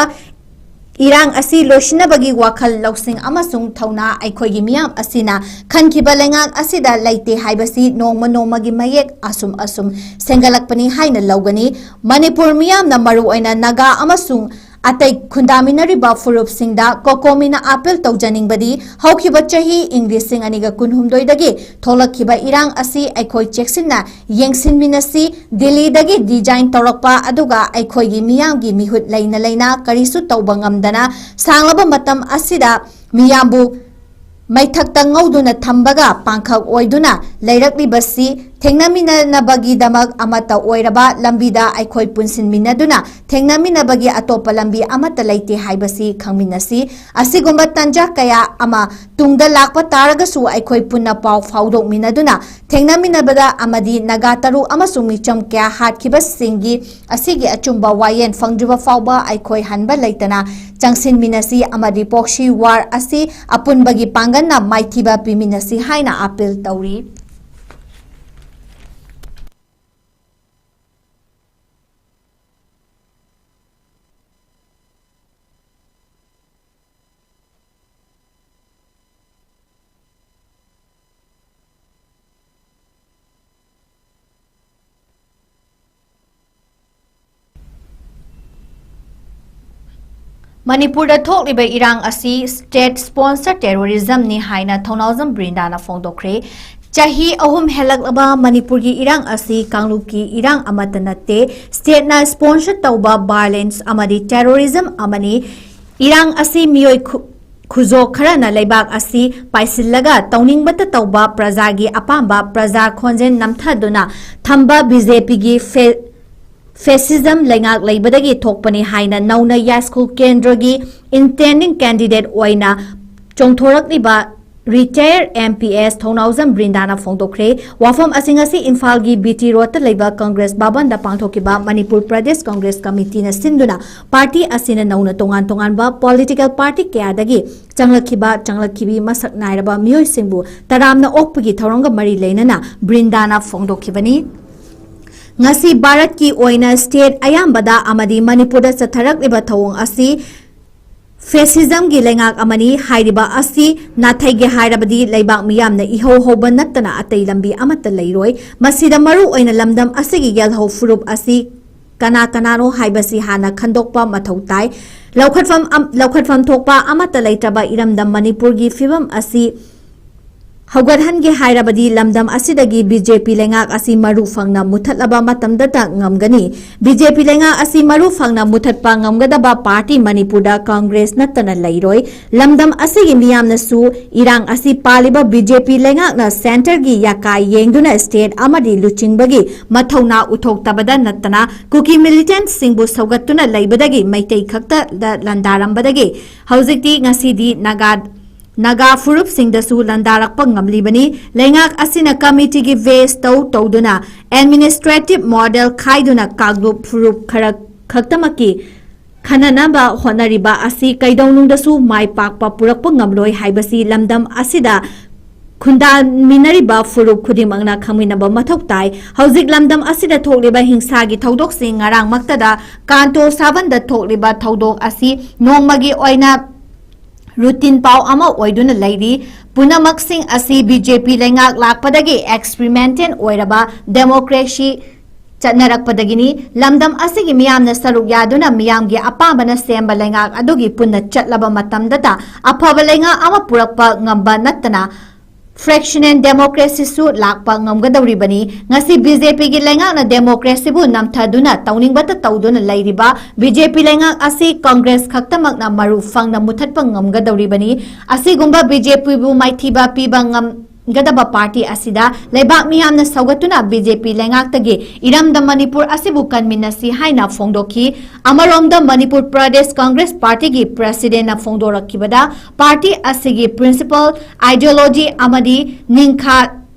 ꯏꯔꯥꯡ ꯑꯁꯤ ꯂꯣꯏꯁꯤꯟꯅꯕꯒꯤ ꯋꯥꯈꯜ ꯂꯧꯁꯤꯡ ꯑꯃꯁꯨꯡ ꯊꯧꯅꯥ ꯑꯩꯈꯣꯏꯒꯤ ꯃꯤꯌꯥꯝ ꯑꯁꯤꯅ ꯈꯟꯈꯤꯕ ꯂꯩꯉꯥꯛ ꯑꯁꯤꯗ ꯂꯩꯇꯦ ꯍꯥꯏꯕꯁꯤ ꯅꯣꯡꯃ ꯅꯣꯡꯃꯒꯤ ꯃꯌꯦꯛ ꯑꯁꯨꯝ ꯑꯁꯨꯝ ꯁꯦꯝꯒꯠꯂꯛꯄꯅꯤ ꯍꯥꯏꯅ ꯂꯧꯒꯅꯤ꯫ ꯃꯅꯤꯄꯨꯔ ꯃꯤꯌꯥꯝꯅ ꯃꯔꯨꯑꯣꯏꯅ ꯅꯥꯒꯥ ꯑꯃꯁꯨꯡ ꯑꯇꯩ ꯈꯨꯟꯗꯥꯃꯤꯟꯅꯔꯤꯕ ꯐꯨꯔꯨꯞꯁꯤꯡꯗ ꯀꯣꯀꯣꯃꯤꯅ ꯑꯥꯄꯤꯜ ꯇꯧꯖꯅꯤꯡꯕꯗꯤ, ꯍꯧꯈꯤꯕ ꯆꯍꯤ ꯏꯪ ꯂꯤꯁꯤꯡ ꯑꯅꯤꯒ ꯀꯨꯟꯍꯨꯝꯗꯣꯏꯗꯒꯤ ꯊꯣꯛꯂꯛꯈꯤꯕ ꯏꯔꯥꯡ ꯑꯁꯤ ꯑꯩꯈꯣꯏ ꯆꯦꯛꯁꯤꯟꯅ ꯌꯦꯡꯁꯤꯟꯃꯤꯟꯅꯁꯤ꯫ ꯗꯤꯜꯂꯤꯗꯒꯤ ꯗꯤꯖꯥꯏꯟ ꯇꯧꯔꯛꯄ ꯑꯗꯨꯒ ꯑꯩꯈꯣꯏꯒꯤ ꯃꯤꯌꯥꯝꯒꯤ ꯃꯤꯍꯨꯠ ꯂꯩꯅ ꯂꯩꯅ ꯀꯔꯤꯁꯨ ꯇꯧꯕ ꯉꯝꯗꯅ ꯁꯥꯡꯂꯕ ꯃꯇꯝ ꯑꯁꯤꯗ ꯃꯤꯌꯥꯝꯕꯨ ꯃꯩꯊꯛꯇ ꯉꯧꯗꯨꯅ ꯊꯝꯕꯒ ꯄꯥꯡꯈꯛ ꯑꯣꯏꯗꯨꯅ ꯂꯩꯔꯛꯂꯤꯕꯁꯤ ꯊꯦꯡꯅꯃꯤꯟꯅꯅꯕꯒꯤꯗꯃꯛ ꯑꯃꯠꯇ ꯑꯣꯏꯔꯕ ꯂꯝꯕꯤꯗ ꯑꯩꯈꯣꯏ ꯄꯨꯟꯁꯤꯟꯃꯤꯟꯅꯗꯨꯅ ꯊꯦꯡꯅꯃꯤꯟꯅꯕꯒꯤ ꯑꯇꯣꯞꯄ ꯂꯝꯕꯤ ꯑꯃꯠꯇ ꯂꯩꯇꯦ ꯍꯥꯏꯕꯁꯤ ꯈꯪꯃꯤꯟꯅꯁꯤ꯫ ꯑꯁꯤꯒꯨꯝꯕ ꯇꯥꯟꯖꯥ ꯀꯌꯥ ꯑꯃ ꯇꯨꯡꯗ ꯂꯥꯛꯄ ꯇꯥꯔꯒꯁꯨ ꯑꯩꯈꯣꯏ ꯄꯨꯟꯅ ꯄꯥꯎ ꯐꯥꯎꯗꯣꯛꯃꯤꯟꯅꯗꯨꯅ ꯊꯦꯡꯅꯃꯤꯟꯅꯕꯗ ꯑꯃꯗꯤ ꯅꯥꯒꯥ ꯇꯔꯨꯛ ꯑꯃꯁꯨꯡ ꯃꯤꯆꯝ ꯀꯌꯥ ꯍꯥꯠꯈꯤꯕꯁꯤꯡꯒꯤ ꯑꯁꯤꯒꯤ ꯑꯆꯨꯝꯕ ꯋꯥꯌꯦꯜ ꯐꯪꯗ꯭ꯔꯤꯕ ꯐꯥꯎꯕ ꯑꯩꯈꯣꯏ ꯍꯟꯕ ꯂꯩꯇꯅ ꯆꯪꯁꯤꯟꯃꯤꯟꯅꯁꯤ ꯑꯃꯗꯤ ꯄ꯭ꯔꯣꯛꯁꯤ ꯋꯥꯔ ꯑꯁꯤ ꯑꯄꯨꯟꯕꯒꯤ ꯄꯥꯡꯒꯜꯅ ꯃꯥꯏꯊꯤꯕ ꯄꯤꯃꯤꯟꯅꯁꯤ ꯍꯥꯏꯅ ꯑꯥꯄꯤꯜ ꯇꯧꯔꯤ꯫ ꯃꯅꯤꯄꯨꯔꯗ ꯊꯣꯛꯂꯤꯕ ꯏꯔꯥꯡ ꯑꯁꯤ state sponsor terrorism ꯅꯤ ꯍꯥꯏꯅ ꯊꯧꯅꯥꯎꯖꯝ ꯕ꯭ꯔꯤꯟꯗꯥꯅ ꯐꯣꯡꯗꯣꯛꯈ꯭ꯔꯦ꯫ ꯆꯍꯤ ꯑꯍꯨꯝ ꯍꯦꯜꯂꯛꯂꯕ ꯃꯅꯤꯄꯨꯔꯒꯤ ꯏꯔꯥꯡ ꯑꯁꯤ ꯀꯥꯡꯂꯨꯞꯀꯤ ꯏꯔꯥꯡ ꯑꯃꯠꯇ ꯅꯠꯇꯦ, state ꯅ sponsor ꯇꯧꯕ violence ꯑꯃꯗꯤ terrorism ꯑꯃꯅꯤ꯫ ꯏꯔꯥꯡ ꯑꯁꯤ ꯃꯤꯑꯣꯏ ꯈꯨ-, ꯈꯨꯖꯣꯛ ꯈꯔꯅ ꯂꯩꯕꯥꯛ ꯑꯁꯤ ꯄꯥꯏꯁꯤꯜꯂꯒ ꯇꯧꯅꯤꯡꯕꯇ ꯇꯧꯕ, ꯄ꯭ꯔꯖꯥꯒꯤ ꯑꯄꯥꯝꯕ, ꯄ꯭ꯔꯖꯥ ꯈꯣꯟꯖꯦꯜ ꯅꯝꯊꯗꯨꯅ ꯊꯝꯕ BJP ꯒꯤ ꯐꯦ-, fascism ꯂꯩꯉꯥꯛ ꯂꯩꯕꯗꯒꯤ ꯊꯣꯛꯄꯅꯤ ꯍꯥꯏꯅ ꯅꯧꯅ ꯌꯥꯏꯁ꯭ꯀꯨꯜ ꯀꯦꯟꯗ꯭ꯔꯒꯤ intending candidate ꯑꯣꯏꯅ ꯆꯣꯡꯊꯣꯔꯛꯂꯤꯕ retired MPS ꯊꯧꯅꯥꯎꯖꯝ ꯕ꯭ꯔꯤꯟꯗꯥꯅ ꯐꯣꯡꯗꯣꯛꯈ꯭ꯔꯦ꯫ ꯋꯥꯐꯝ ꯑꯁꯤ ꯉꯁꯤ ꯏꯝꯐꯥꯜꯒꯤ BT Road ꯇ ꯂꯩꯕ ꯀꯪꯒ꯭ꯔꯦꯁ ꯚꯕꯟꯗ ꯄꯥꯡꯊꯣꯛꯈꯤꯕ ꯃꯅꯤꯄꯨꯔ ꯄ꯭ꯔꯗꯦꯁ ꯀꯪꯒ꯭ꯔꯦꯁ ꯀꯃꯤꯇꯤꯅ ꯁꯤꯟꯗꯨꯅ party ꯑꯁꯤꯅ ꯅꯧꯅ ꯇꯣꯉꯥꯟ ꯇꯣꯉꯥꯟꯕ political party ꯀꯌꯥꯗꯒꯤ ꯆꯪꯂꯛꯈꯤꯕ, ꯆꯪꯂꯛꯈꯤꯕꯤ ꯃꯁꯛ ꯅꯥꯏꯔꯕ ꯃꯤꯑꯣꯏꯁꯤꯡꯕꯨ ꯇꯔꯥꯝꯅ ꯑꯣꯛꯄꯒꯤ ꯊꯧꯔꯝꯒ ꯃꯔꯤ ꯂꯩꯅꯅ ꯕ꯭ꯔꯤꯟꯗꯥꯅ ꯐꯣꯡꯗꯣꯛꯈꯤꯕꯅꯤ꯫ ꯉꯁꯤ ꯚꯥꯔꯠꯀꯤ ꯑꯣꯏꯅ state ꯑꯌꯥꯝꯕꯗ ꯑꯃꯗꯤ ꯃꯅꯤꯄꯨꯔꯗ ꯆꯠꯊꯔꯛꯂꯤꯕ ꯊꯧꯑꯣꯡ ꯑꯁꯤ ꯐꯦꯁꯤꯖꯝꯒꯤ ꯂꯩꯉꯥꯛ ꯑꯃꯅꯤ꯫ ꯍꯥꯏꯔꯤꯕ ꯑꯁꯤ ꯅꯥꯊꯩꯒꯦ ꯍꯥꯏꯔꯕꯗꯤ ꯂꯩꯕꯥꯛ ꯃꯤꯌꯥꯝꯅ ꯏꯍꯧ ꯍꯧꯕ ꯅꯠꯇꯅ ꯑꯇꯩ ꯂꯝꯕꯤ ꯑꯃꯠꯇ ꯂꯩꯔꯣꯏ꯫ ꯃꯁꯤꯗ ꯃꯔꯨ ꯑꯣꯏꯅ ꯂꯝꯗꯝ ꯑꯁꯤꯒꯤ ꯌꯦꯜꯍꯧ ꯐꯨꯔꯨꯞ ꯑꯁꯤ ꯀꯅꯥ ꯀꯅꯥꯅꯣ ꯍꯥꯏꯕꯁꯤ ꯍꯥꯟꯅ ꯈꯟꯗꯣꯛꯄ ꯃꯊꯧ ꯇꯥꯏ꯫ ꯂꯧꯈꯠꯐꯝ ꯑꯝ-, ꯂꯧꯈꯠꯐꯝ ꯊꯣꯛꯄ ꯑꯃꯠꯇ ꯂꯩꯇ꯭ꯔꯕ ꯏꯔꯝꯗꯝ ꯃꯅꯤꯄꯨꯔꯒꯤ ꯐꯤꯕꯝ ꯑꯁꯤ ꯍꯧꯒꯠꯍꯟꯒꯦ ꯍꯥꯏꯔꯕꯗꯤ ꯂꯝꯗꯝ ꯑꯁꯤꯗꯒꯤ ꯕꯤ ꯖꯦ ꯄꯤ ꯂꯩꯉꯥꯛ ꯑꯁꯤ ꯃꯔꯨ ꯐꯪꯅ ꯃꯨꯊꯠꯂꯕ ꯃꯇꯝꯗꯇ ꯉꯝꯒꯅꯤ꯫ ꯕꯤ ꯖꯦ ꯄꯤ ꯂꯩꯉꯥꯛ ꯑꯁꯤ ꯃꯔꯨ ꯐꯪꯅ ꯃꯨꯊꯠꯄ ꯉꯝꯒꯗꯕ ꯄꯥꯔꯇꯤ ꯃꯅꯤꯄꯨꯔꯗ ꯀꯪꯒ꯭ꯔꯦꯁ ꯅꯠꯇꯅ ꯂꯩꯔꯣꯏ꯫ ꯂꯝꯗꯝ ꯑꯁꯤꯒꯤ ꯃꯤꯌꯥꯝꯅꯁꯨ ꯏꯔꯥꯡ ꯑꯁꯤ ꯄꯥꯜꯂꯤꯕ ꯕꯤ ꯖꯦ ꯄꯤ ꯂꯩꯉꯥꯛꯅ ꯁꯦꯟꯇꯔꯒꯤ ꯌꯥꯀꯥꯏ ꯌꯦꯡꯗꯨꯅ ꯁ꯭ꯇꯦꯠ ꯑꯃꯗꯤ ꯂꯨꯆꯤꯡꯕꯒꯤ ꯃꯊꯧꯅꯥ ꯎꯠꯊꯣꯛꯇꯕꯗ ꯅꯠꯇꯅ ꯀꯨꯀꯤ ꯃꯤꯂꯤꯇꯦꯟꯠꯁꯤꯡꯕꯨ ꯁꯧꯒꯠꯇꯨꯅ ꯂꯩꯕꯗꯒꯤ ꯃꯩꯇꯩ ꯈꯛꯇꯗ ꯂꯥꯟꯗꯥꯔꯝꯕꯗꯒꯤ ꯍꯧꯖꯤꯛꯇꯤ ꯉꯁꯤꯗꯤ ꯅꯥꯒꯥ ꯅꯥꯒꯥ ꯐꯨꯔꯨꯞꯁꯤꯡꯗꯁꯨ ꯂꯥꯟꯗꯥꯔꯛꯄ ꯉꯝꯂꯤꯕꯅꯤ꯫ ꯂꯩꯉꯥꯛ ꯑꯁꯤꯅ ꯀꯃꯤꯇꯤꯒꯤ ꯕꯦꯁ ꯇꯧ ꯇꯧꯗꯨꯅ ꯑꯦꯗꯃꯤꯅꯤꯁꯇ꯭ꯔꯦꯇꯤꯚ ꯃꯣꯗꯦꯜ ꯈꯥꯏꯗꯨꯅ ꯀꯥꯡꯂꯨꯞ ꯐꯨꯔꯨꯞ ꯈꯔ ꯈꯛꯇꯃꯛꯀꯤ ꯈꯟꯅꯅꯕ ꯍꯣꯠꯅꯔꯤꯕ ꯑꯁꯤ ꯀꯩꯗꯧꯅꯨꯡꯗꯁꯨ ꯃꯥꯏ ꯄꯥꯛꯄ ꯄꯨꯔꯛꯄ ꯉꯝꯂꯣꯏ ꯍꯥꯏꯕꯁꯤ ꯂꯝꯗꯝ ꯑꯁꯤꯗ ꯈꯨꯟꯗꯥꯃꯤꯟꯅꯔꯤꯕ ꯐꯨꯔꯨꯞ ꯈꯨꯗꯤꯡꯃꯛꯅ ꯈꯪꯃꯤꯟꯅꯕ ꯃꯊꯧ ꯇꯥꯏ꯫ ꯍꯧꯖꯤꯛ ꯂꯝꯗꯝ ꯑꯁꯤꯗ ꯊꯣꯛꯂꯤꯕ ꯍꯤꯡꯁꯥꯒꯤ ꯊꯧꯗꯣꯛꯁꯤꯡ, ꯉꯔꯥꯡꯃꯛꯇꯗ ꯀꯥꯟꯇꯣ ꯁꯥꯕꯟꯗ ꯊꯣꯛꯂꯤꯕ ꯊꯧꯗꯣꯛ ꯑꯁꯤ ꯅꯣꯡꯃꯒꯤ ꯑꯣꯏꯅ ꯔꯨꯇꯤꯟ ꯄꯥꯎ ꯑꯃ ꯑꯣꯏꯗꯨꯅ ꯂꯩꯔꯤ꯫ ꯄꯨꯝꯅꯃꯛꯁꯤꯡ ꯑꯁꯤ ꯕꯤ ꯖꯦ ꯄꯤ ꯂꯩꯉꯥꯛ ꯂꯥꯛꯄꯗꯒꯤ ꯑꯦꯛꯁꯄꯤꯔꯤꯃꯦꯟꯇꯦꯜ ꯑꯣꯏꯔꯕ ꯗꯦꯃꯣꯀ꯭ꯔꯦꯁꯤ ꯆꯠꯅꯔꯛꯄꯗꯒꯤꯅꯤ꯫ ꯂꯝꯗꯝ ꯑꯁꯤꯒꯤ ꯃꯤꯌꯥꯝꯅ ꯁꯔꯨꯛ ꯌꯥꯗꯨꯅ ꯃꯤꯌꯥꯝꯒꯤ ꯑꯄꯥꯝꯕꯅ ꯁꯦꯝꯕ ꯂꯩꯉꯥꯛ ꯑꯗꯨꯒꯤ ꯄꯨꯟꯅ ꯆꯠꯂꯕ ꯃꯇꯝꯗꯇ ꯑꯐꯕ ꯂꯩꯉꯥꯛ ꯑꯃ ꯄꯨꯔꯛꯄ ꯉꯝꯕ ꯅꯠꯇꯅ ꯐ꯭ꯔꯦꯛꯁꯅꯦꯜ ꯗꯦꯃꯣꯀ꯭ꯔꯦꯁꯤꯁꯨ ꯂꯥꯛꯄ ꯉꯝꯒꯗꯧꯔꯤꯕꯅꯤ꯫ ꯉꯁꯤ ꯕꯤ ꯖꯦ ꯄꯤꯒꯤ ꯂꯩꯉꯥꯛꯅ ꯗꯦꯃꯣꯀ꯭ꯔꯦꯁꯤꯕꯨ ꯅꯝꯊꯗꯨꯅ ꯇꯧꯅꯤꯡꯕꯇ ꯇꯧꯗꯨꯅ ꯂꯩꯔꯤꯕ ꯕꯤ ꯖꯦ ꯄꯤ ꯂꯩꯉꯥꯛ ꯑꯁꯤ ꯀꯪꯒ꯭ꯔꯦꯁ ꯈꯛꯇꯃꯛꯅ ꯃꯔꯨ ꯐꯪꯅ ꯃꯨꯊꯠꯄ ꯉꯝꯒꯗꯧꯔꯤꯕꯅꯤ꯫ ꯑꯁꯤꯒꯨꯝꯕ ꯕꯤ ꯖꯦ ꯄꯤꯕꯨ ꯃꯥꯏꯊꯤꯕ ꯄꯤꯕ ꯉꯝꯒꯗꯕ ꯄꯥꯔꯇꯤ ꯑꯁꯤꯗ ꯂꯩꯕꯥꯛ ꯃꯤꯌꯥꯝꯅ ꯁꯧꯒꯠꯇꯨꯅ ꯕꯤ ꯖꯦ ꯄꯤ ꯂꯩꯉꯥꯛꯇꯒꯤ ꯏꯔꯝꯗꯝ ꯃꯅꯤꯄꯨꯔ ꯑꯁꯤꯕꯨ ꯀꯟꯃꯤꯟꯅꯁꯤ ꯍꯥꯏꯅ ꯐꯣꯡꯗꯣꯛꯈꯤ꯫ ꯑꯃꯔꯣꯝꯗ ꯃꯅꯤꯄꯨꯔ ꯄ꯭ꯔꯗꯦꯁ ꯀꯪꯒ꯭ꯔꯦꯁ ꯄꯥꯔꯇꯤꯒꯤ ꯄ꯭ꯔꯦꯁꯤꯗꯦꯟꯠꯅ ꯐꯣꯡꯗꯣꯔꯛꯈꯤꯕꯗ ꯄꯥꯔꯇꯤ ꯑꯁꯤꯒꯤ ꯄ꯭ꯔꯤꯟꯁꯤꯄꯜ, ꯑꯥꯏꯗꯤꯌꯣꯂꯣꯖꯤ ꯑꯃꯗꯤ ꯅꯤꯡꯈꯥ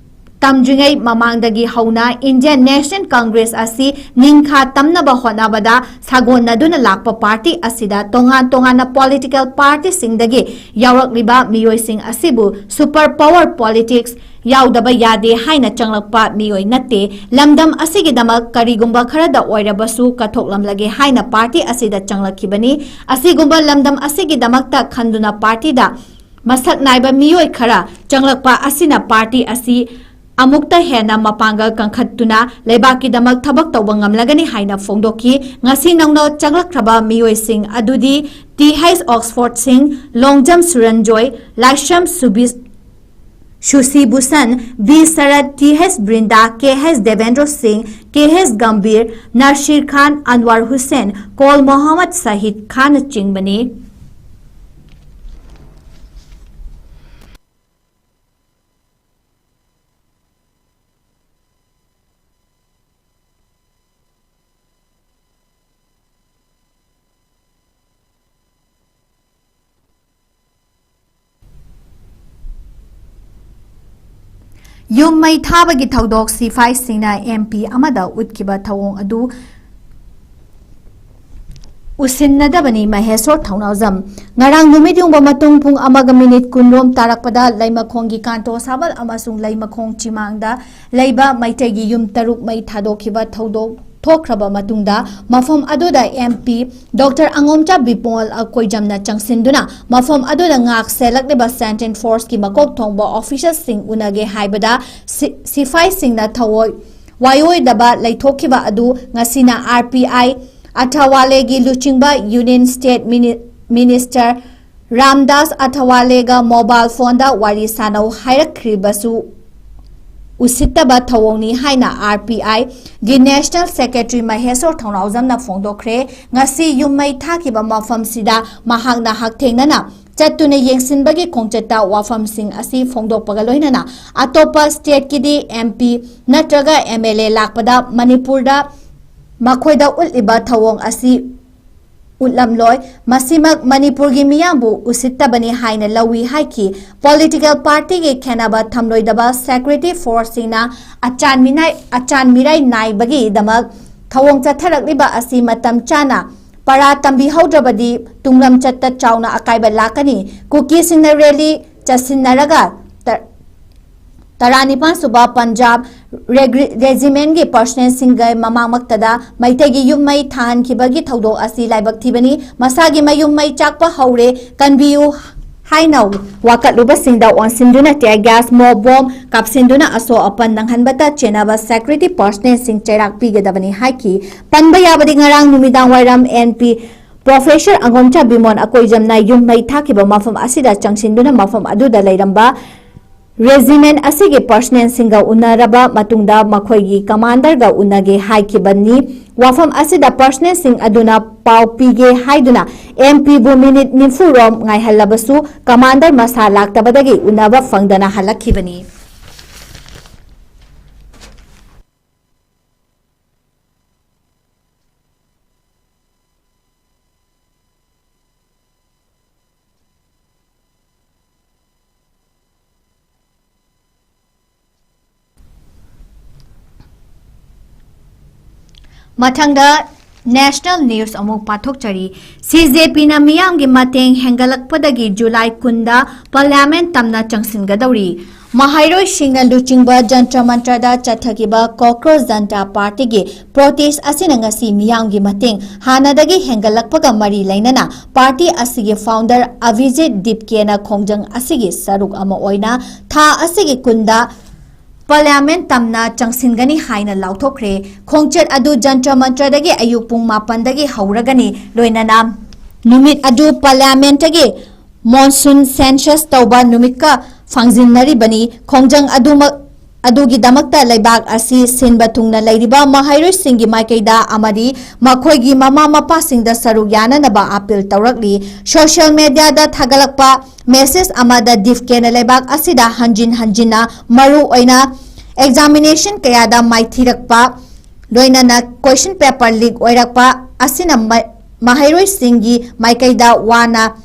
ꯇꯝꯗ꯭ꯔꯤꯉꯩ ꯃꯃꯥꯡꯗꯒꯤ ꯍꯧꯅ Indian National Congress ꯑꯁꯤ ꯅꯤꯡꯈꯥ ꯇꯝꯅꯕ ꯍꯣꯠꯅꯕꯗ ꯁꯥꯒꯣꯟꯅꯗꯨꯅ ꯂꯥꯛꯄ party ꯑꯁꯤꯗ ꯇꯣꯉꯥꯟ ꯇꯣꯉꯥꯟꯅ political partyꯁꯤꯡꯗꯒꯤ ꯌꯥꯎꯔꯛꯂꯤꯕ ꯃꯤꯑꯣꯏꯁꯤꯡ ꯑꯁꯤꯕꯨ super power politics ꯌꯥꯎꯗꯕ ꯌꯥꯗꯦ ꯍꯥꯏꯅ ꯆꯪꯂꯛꯄ ꯃꯤꯑꯣꯏ ꯅꯠꯇꯦ꯫ ꯂꯝꯗꯝ ꯑꯁꯤꯒꯤꯗꯃꯛ ꯀꯔꯤꯒꯨꯝꯕ ꯈꯔꯗ ꯑꯣꯏꯔꯕꯁꯨ ꯀꯠꯊꯣꯛꯂꯝꯂꯒꯦ ꯍꯥꯏꯅ party ꯑꯁꯤꯗ ꯆꯪꯂꯛꯈꯤꯕꯅꯤ꯫ ꯑꯁꯤꯒꯨꯝꯕ ꯂꯝꯗꯝ ꯑꯁꯤꯒꯤꯗꯃꯛꯇ ꯈꯟꯗꯨꯅ partyꯗ ꯃꯁꯛ ꯅꯥꯏꯕ ꯃꯤꯑꯣꯏ ꯈꯔ ꯆꯪꯂꯛꯄ ꯑꯁꯤꯅ party ꯑꯁꯤ ꯑꯃꯨꯛꯇ ꯍꯦꯟꯅ ꯃꯄꯥꯡꯒꯜ ꯀꯟꯈꯠꯇꯨꯅ ꯂꯩꯕꯥꯛꯀꯤꯗꯃꯛ ꯊꯕꯛ ꯇꯧꯕ ꯉꯝꯂꯒꯅꯤ ꯍꯥꯏꯅ ꯐꯣꯡꯗꯣꯛꯈꯤ꯫ ꯉꯁꯤ ꯅꯧꯅ ꯆꯪꯂꯛꯈ꯭ꯔꯕ ꯃꯤꯑꯣꯏꯁꯤꯡ ꯑꯗꯨꯗꯤ Th Oxford Singh, Longjam Suranjoy, Laishram Subi-, Shushi Bhushan, B Sarath, Th Brinda, Kh Devendra Singh, Kh Gambhir, Nasir Khan, Anwar Hussain, Kol Mohammad Shahid Khan ꯆꯤꯡꯕꯅꯤ꯫ ꯌꯨꯝ ꯃꯩ ꯊꯥꯕꯒꯤ ꯊꯧꯗꯣꯛ ꯁꯤꯐꯥꯏꯁꯤꯡꯅ MP ꯑꯃꯗ ꯎꯠꯈꯤꯕ ꯊꯧꯑꯣꯡ ꯑꯗꯨ ꯎꯁꯤꯟꯅꯗꯕꯅꯤ꯫ ꯃꯍꯦꯁꯣꯔ ꯊꯧꯅꯥꯎꯖꯝ꯫ ꯉꯔꯥꯡ ꯅꯨꯃꯤꯠ ꯌꯨꯡꯕ ꯃꯇꯨꯡ ꯄꯨꯡ ꯑꯃꯒ ꯃꯤꯅꯤꯠ ꯀꯨꯟꯔꯣꯝ ꯇꯥꯔꯛꯄꯗ ꯂꯩꯃꯈꯣꯡꯒꯤ ꯀꯥꯟꯇꯣ ꯁꯥꯕꯜ ꯑꯃꯁꯨꯡ ꯂꯩꯃꯈꯣꯡ ꯆꯤꯃꯥꯡꯗ ꯂꯩꯕ ꯃꯩꯇꯩꯒꯤ ꯌꯨꯝ ꯇꯔꯨꯛ ꯃꯩ ꯊꯥꯗꯣꯛꯈꯤꯕ ꯊꯧꯗꯣꯛ ꯊꯣꯛꯈ꯭ꯔꯕ ꯃꯇꯨꯡꯗ ꯃꯐꯝ ꯑꯗꯨꯗ MP Doctor ꯑꯉꯣꯝꯆꯥ ꯕꯤꯃꯣꯜ ꯑꯀꯣꯏꯖꯝꯅ ꯆꯪꯁꯤꯟꯗꯨꯅ ꯃꯐꯝ ꯑꯗꯨꯗ ꯉꯥꯛ ꯁꯦꯜꯂꯛꯂꯤꯕ Central Forceꯀꯤ ꯃꯀꯣꯛ ꯊꯣꯡꯕ officialꯁꯤꯡ ꯎꯅꯒꯦ ꯍꯥꯏꯕꯗ ꯁꯤ-, ꯁꯤꯐꯥꯏꯁꯤꯡꯅ ꯊꯑꯣꯏ ꯋꯥꯌꯣꯏꯗꯕ ꯂꯩꯊꯣꯛꯈꯤꯕ ꯑꯗꯨ ꯉꯁꯤꯅ RPI ꯑꯊꯥꯋꯥꯂꯦꯒꯤ ꯂꯨꯆꯤꯡꯕ Union State Mini-, Minister Ramdas ꯑꯊꯋꯥꯂꯦꯒ mobile phoneꯗ ꯋꯥꯔꯤ ꯁꯥꯟꯅꯧ ꯍꯥꯏꯔꯛꯈ꯭ꯔꯤꯕꯁꯨ ꯎꯁꯤꯠꯇꯕ ꯊꯧꯑꯣꯡꯅꯤ ꯍꯥꯏꯅ RPIꯒꯤ National Secretary ꯃꯍꯦꯁꯣꯔ ꯊꯧꯅꯥꯎꯖꯝꯅ ꯐꯣꯡꯗꯣꯛꯈ꯭ꯔꯦ꯫ ꯉꯁꯤ ꯌꯨꯝ ꯃꯩ ꯊꯥꯈꯤꯕ ꯃꯐꯝꯁꯤꯗ ꯃꯍꯥꯛꯅ ꯍꯛꯊꯦꯡꯅꯅ ꯆꯠꯇꯨꯅ ꯌꯦꯡꯁꯤꯟꯕꯒꯤ ꯈꯣꯡꯆꯠꯇ ꯋꯥꯐꯝꯁꯤꯡ ꯑꯁꯤ ꯐꯣꯡꯗꯣꯛꯄꯒ ꯂꯣꯏꯅꯅ ꯑꯇꯣꯞꯄ stateꯀꯤꯗꯤ MP ꯅꯠꯇ꯭ꯔꯒ MLA ꯂꯥꯛꯄꯗ ꯃꯅꯤꯄꯨꯔꯗ ꯃꯈꯣꯏꯗ ꯎꯠꯂꯤꯕ ꯊꯧꯑꯣꯡ ꯑꯁꯤ ꯎꯠꯂꯝꯂꯣꯏ꯫ ꯃꯁꯤꯃꯛ ꯃꯅꯤꯄꯨꯔꯒꯤ ꯃꯤꯌꯥꯝꯕꯨ ꯎꯁꯤꯠꯇꯕꯅꯤ ꯍꯥꯏꯅ ꯂꯧꯏ ꯍꯥꯏꯈꯤ꯫ ꯄꯣꯂꯤꯇꯤꯀꯦꯜ ꯄꯥꯔꯇꯤꯒꯤ ꯈꯦꯟꯅꯕ ꯊꯝꯂꯣꯏꯗꯕ ꯁꯦꯀ꯭ꯌꯨꯔꯤꯇꯤ ꯐꯣꯔꯁꯁꯤꯡꯅ ꯑꯆꯥꯟꯃꯤꯅꯥꯏ-, ꯑꯆꯥꯟꯃꯤꯔꯥꯏ ꯅꯥꯏꯕꯒꯤꯗꯃꯛ ꯊꯧꯑꯣꯡ ꯆꯠꯊꯔꯛꯂꯤꯕ ꯑꯁꯤ ꯃꯇꯝ ꯆꯥꯅ ꯄꯔꯥ ꯇꯝꯕꯤꯍꯧꯗ꯭ꯔꯕꯗꯤ ꯇꯨꯡꯂꯝꯆꯠꯇ ꯆꯥꯎꯅ ꯑꯀꯥꯏꯕ ꯂꯥꯛꯀꯅꯤ꯫ ꯀꯨꯀꯤꯁꯤꯡꯅ ꯔꯦꯂꯤ ꯆꯠꯁꯤꯟꯅꯔꯒ ꯇ-, ꯇꯔꯥꯅꯤꯄꯥꯟ ꯁꯨꯕ ꯄꯟꯖꯥꯕ ꯔꯦꯒ꯭ꯔꯤ-, ꯔꯦꯖꯤꯃꯦꯟꯒꯤ ꯄꯔꯁꯅꯦꯜꯁꯤꯡꯒ ꯃꯃꯥꯡꯃꯛꯇꯗ ꯃꯩꯇꯩꯒꯤ ꯌꯨꯝ ꯃꯩ ꯊꯥꯍꯟꯈꯤꯕꯒꯤ ꯊꯧꯗꯣꯛ ꯑꯁꯤ ꯂꯥꯏꯕꯛ ꯊꯤꯕꯅꯤ꯫ ꯃꯁꯥꯒꯤ ꯃꯌꯨꯝ ꯃꯩ ꯆꯥꯛꯄ ꯍꯧꯔꯦ, ꯀꯟꯕꯤꯌꯨ ꯍꯥꯏꯅ ꯋꯥꯀꯠꯂꯨꯕꯁꯤꯡꯗ ꯑꯣꯟꯁꯤꯟꯗꯨꯅ tear gas, mob bomb ꯀꯥꯞꯁꯤꯟꯗꯨꯅ ꯑꯁꯣꯛ ꯑꯄꯟ ꯅꯪꯍꯟꯕꯇ ꯆꯦꯟꯅꯕ ꯁꯦꯀ꯭ꯌꯨꯔꯤꯇꯤ ꯄꯔꯁꯅꯦꯜꯁꯤꯡ ꯆꯩꯔꯥꯛ ꯄꯤꯒꯗꯕꯅꯤ ꯍꯥꯏꯈꯤ꯫ ꯄꯟꯕ ꯌꯥꯕꯗꯤ ꯉꯔꯥꯡ ꯅꯨꯃꯤꯗꯥꯡ ꯋꯥꯏꯔꯝ ꯑꯦꯟ ꯄꯤ ꯄ꯭ꯔꯣꯐꯦꯁꯔ ꯑꯉꯣꯝꯆꯥ ꯕꯤꯃꯣꯟ ꯑꯀꯣꯏꯖꯝꯅ ꯌꯨꯝ ꯃꯩ ꯊꯥꯈꯤꯕ ꯃꯐꯝ ꯑꯁꯤꯗ ꯆꯪꯁꯤꯟꯗꯨꯅ ꯃꯐꯝ ꯑꯗꯨꯗ ꯂꯩꯔꯝꯕ ꯔꯦꯖꯤꯃꯦꯟ ꯑꯁꯤꯒꯤ ꯄꯔꯁꯅꯦꯜꯁꯤꯡꯒ ꯎꯅꯔꯕ ꯃꯇꯨꯡꯗ ꯃꯈꯣꯏꯒꯤ ꯀꯃꯥꯟꯗꯔꯒ ꯎꯅꯒꯦ ꯍꯥꯏꯈꯤꯕꯅꯤ꯫ ꯋꯥꯐꯝ ꯑꯁꯤꯗ ꯄꯔꯁꯅꯦꯜꯁꯤꯡ ꯑꯗꯨꯅ ꯄꯥꯎ ꯄꯤꯒꯦ ꯍꯥꯏꯗꯨꯅ ꯑꯦꯝ ꯄꯤꯕꯨ ꯃꯤꯅꯤꯠ ꯅꯤꯐꯨ ꯔꯣꯝ ꯉꯥꯏꯍꯜꯂꯕꯁꯨ ꯀꯃꯥꯟꯗꯔ ꯃꯁꯥ ꯂꯥꯛꯇꯕꯗꯒꯤ ꯎꯅꯕ ꯐꯪꯗꯅ ꯍꯜꯂꯛꯈꯤꯕꯅꯤ꯫ ꯃꯊꯪꯗ national news ꯑꯃꯨꯛ ꯄꯥꯊꯣꯛꯆꯔꯤ꯫ ꯁꯤ ꯖꯦ ꯄꯤꯅ ꯃꯤꯌꯥꯝꯒꯤ ꯃꯇꯦꯡ ꯍꯦꯟꯒꯠꯂꯛꯄꯗꯒꯤ ꯖꯨꯂꯥꯏ ꯀꯨꯟꯗ ꯄꯥꯔꯂꯤꯌꯥꯃꯦꯟ ꯇꯝꯅ ꯆꯪꯁꯤꯟꯒꯗꯧꯔꯤ꯫ ꯃꯍꯩꯔꯣꯏꯁꯤꯡꯅ ꯂꯨꯆꯤꯡꯕ ꯖꯟꯇ꯭ꯔ ꯃꯟꯇ꯭ꯔꯗ ꯆꯠꯊꯈꯤꯕ ꯀꯣꯀ꯭ꯔꯣꯁ ꯖꯟꯇꯥ ꯄꯥꯔꯇꯤꯒꯤ ꯄ꯭ꯔꯣꯇꯦꯁ ꯑꯁꯤꯅ ꯉꯁꯤ ꯃꯤꯌꯥꯝꯒꯤ ꯃꯇꯦꯡ ꯍꯥꯟꯅꯗꯒꯤ ꯍꯦꯟꯒꯠꯂꯛꯄꯒ ꯃꯔꯤ ꯂꯩꯅꯅ ꯄꯥꯔꯇꯤ ꯑꯁꯤꯒꯤ ꯐꯥꯎꯟꯗꯔ ꯑꯚꯤꯖꯤꯠ ꯗꯤꯞꯀꯦꯅ ꯈꯣꯡꯖꯪ ꯑꯁꯤꯒꯤ ꯁꯔꯨꯛ ꯑꯃ ꯑꯣꯏꯅ ꯊꯥ ꯑꯁꯤꯒꯤ ꯀꯨꯟꯗ ꯄꯥꯔꯂꯤꯌꯥꯃꯦꯟ ꯇꯝꯅ ꯆꯪꯁꯤꯟꯒꯅꯤ ꯍꯥꯏꯅ ꯂꯥꯎꯊꯣꯛꯈ꯭ꯔꯦ꯫ ꯈꯣꯡꯆꯠ ꯑꯗꯨ ꯖꯟꯇ꯭ꯔ ꯃꯟꯇ꯭ꯔꯗꯒꯤ ꯑꯌꯨꯛ ꯄꯨꯡ ꯃꯥꯄꯟꯗꯒꯤ ꯍꯧꯔꯒꯅꯤ꯫ ꯂꯣꯏꯅꯅ ꯅꯨꯃꯤꯠ ꯑꯗꯨ ꯄꯥꯔꯂꯤꯌꯥꯃꯦꯟꯇꯒꯤ ꯃꯣꯟꯁꯨꯟ ꯁꯦꯟꯁꯁ ꯇꯧꯕ ꯅꯨꯃꯤꯠꯀ ꯐꯥꯡꯖꯤꯟꯅꯔꯤꯕꯅꯤ꯫ ꯈꯣꯡꯖꯪ ꯑꯗꯨꯃꯛ, ꯑꯗꯨꯒꯤꯗꯃꯛꯇ ꯂꯩꯕꯥꯛ ꯑꯁꯤ ꯁꯤꯟꯕ ꯊꯨꯡꯅ ꯂꯩꯔꯤꯕ ꯃꯍꯩꯔꯣꯏꯁꯤꯡꯒꯤ ꯃꯥꯏꯀꯩꯗ ꯑꯃꯗꯤ ꯃꯈꯣꯏꯒꯤ ꯃꯃꯥ ꯃꯄꯥꯁꯤꯡꯗ ꯁꯔꯨꯛ ꯌꯥꯅꯅꯕ ꯑꯥꯄꯤꯜ ꯇꯧꯔꯛꯂꯤ꯫ ꯁꯣꯁꯤꯌꯦꯜ ꯃꯦꯗꯤꯌꯥꯗ ꯊꯥꯒꯠꯂꯛꯄ ꯃꯦꯁꯦꯖ ꯑꯃꯗ ꯗꯤꯞꯀꯦꯅ ꯂꯩꯕꯥꯛ ꯑꯁꯤꯗ ꯍꯟꯖꯤꯟ ꯍꯟꯖꯤꯟꯅ ꯃꯔꯨ ꯑꯣꯏꯅ ꯑꯦꯛꯖꯥꯃꯤꯅꯦꯁꯟ ꯀꯌꯥꯗ ꯃꯥꯏꯊꯤꯔꯛꯄ, ꯂꯣꯏꯅꯅ ꯀꯣꯏꯁꯟ ꯄꯦꯄꯔ ꯂꯤꯛ ꯑꯣꯏꯔꯛꯄ ꯑꯁꯤꯅ ꯃ-, ꯃꯍꯩꯔꯣꯏꯁꯤꯡꯒꯤ ꯃꯥꯏꯀꯩꯗ ꯋꯥꯅ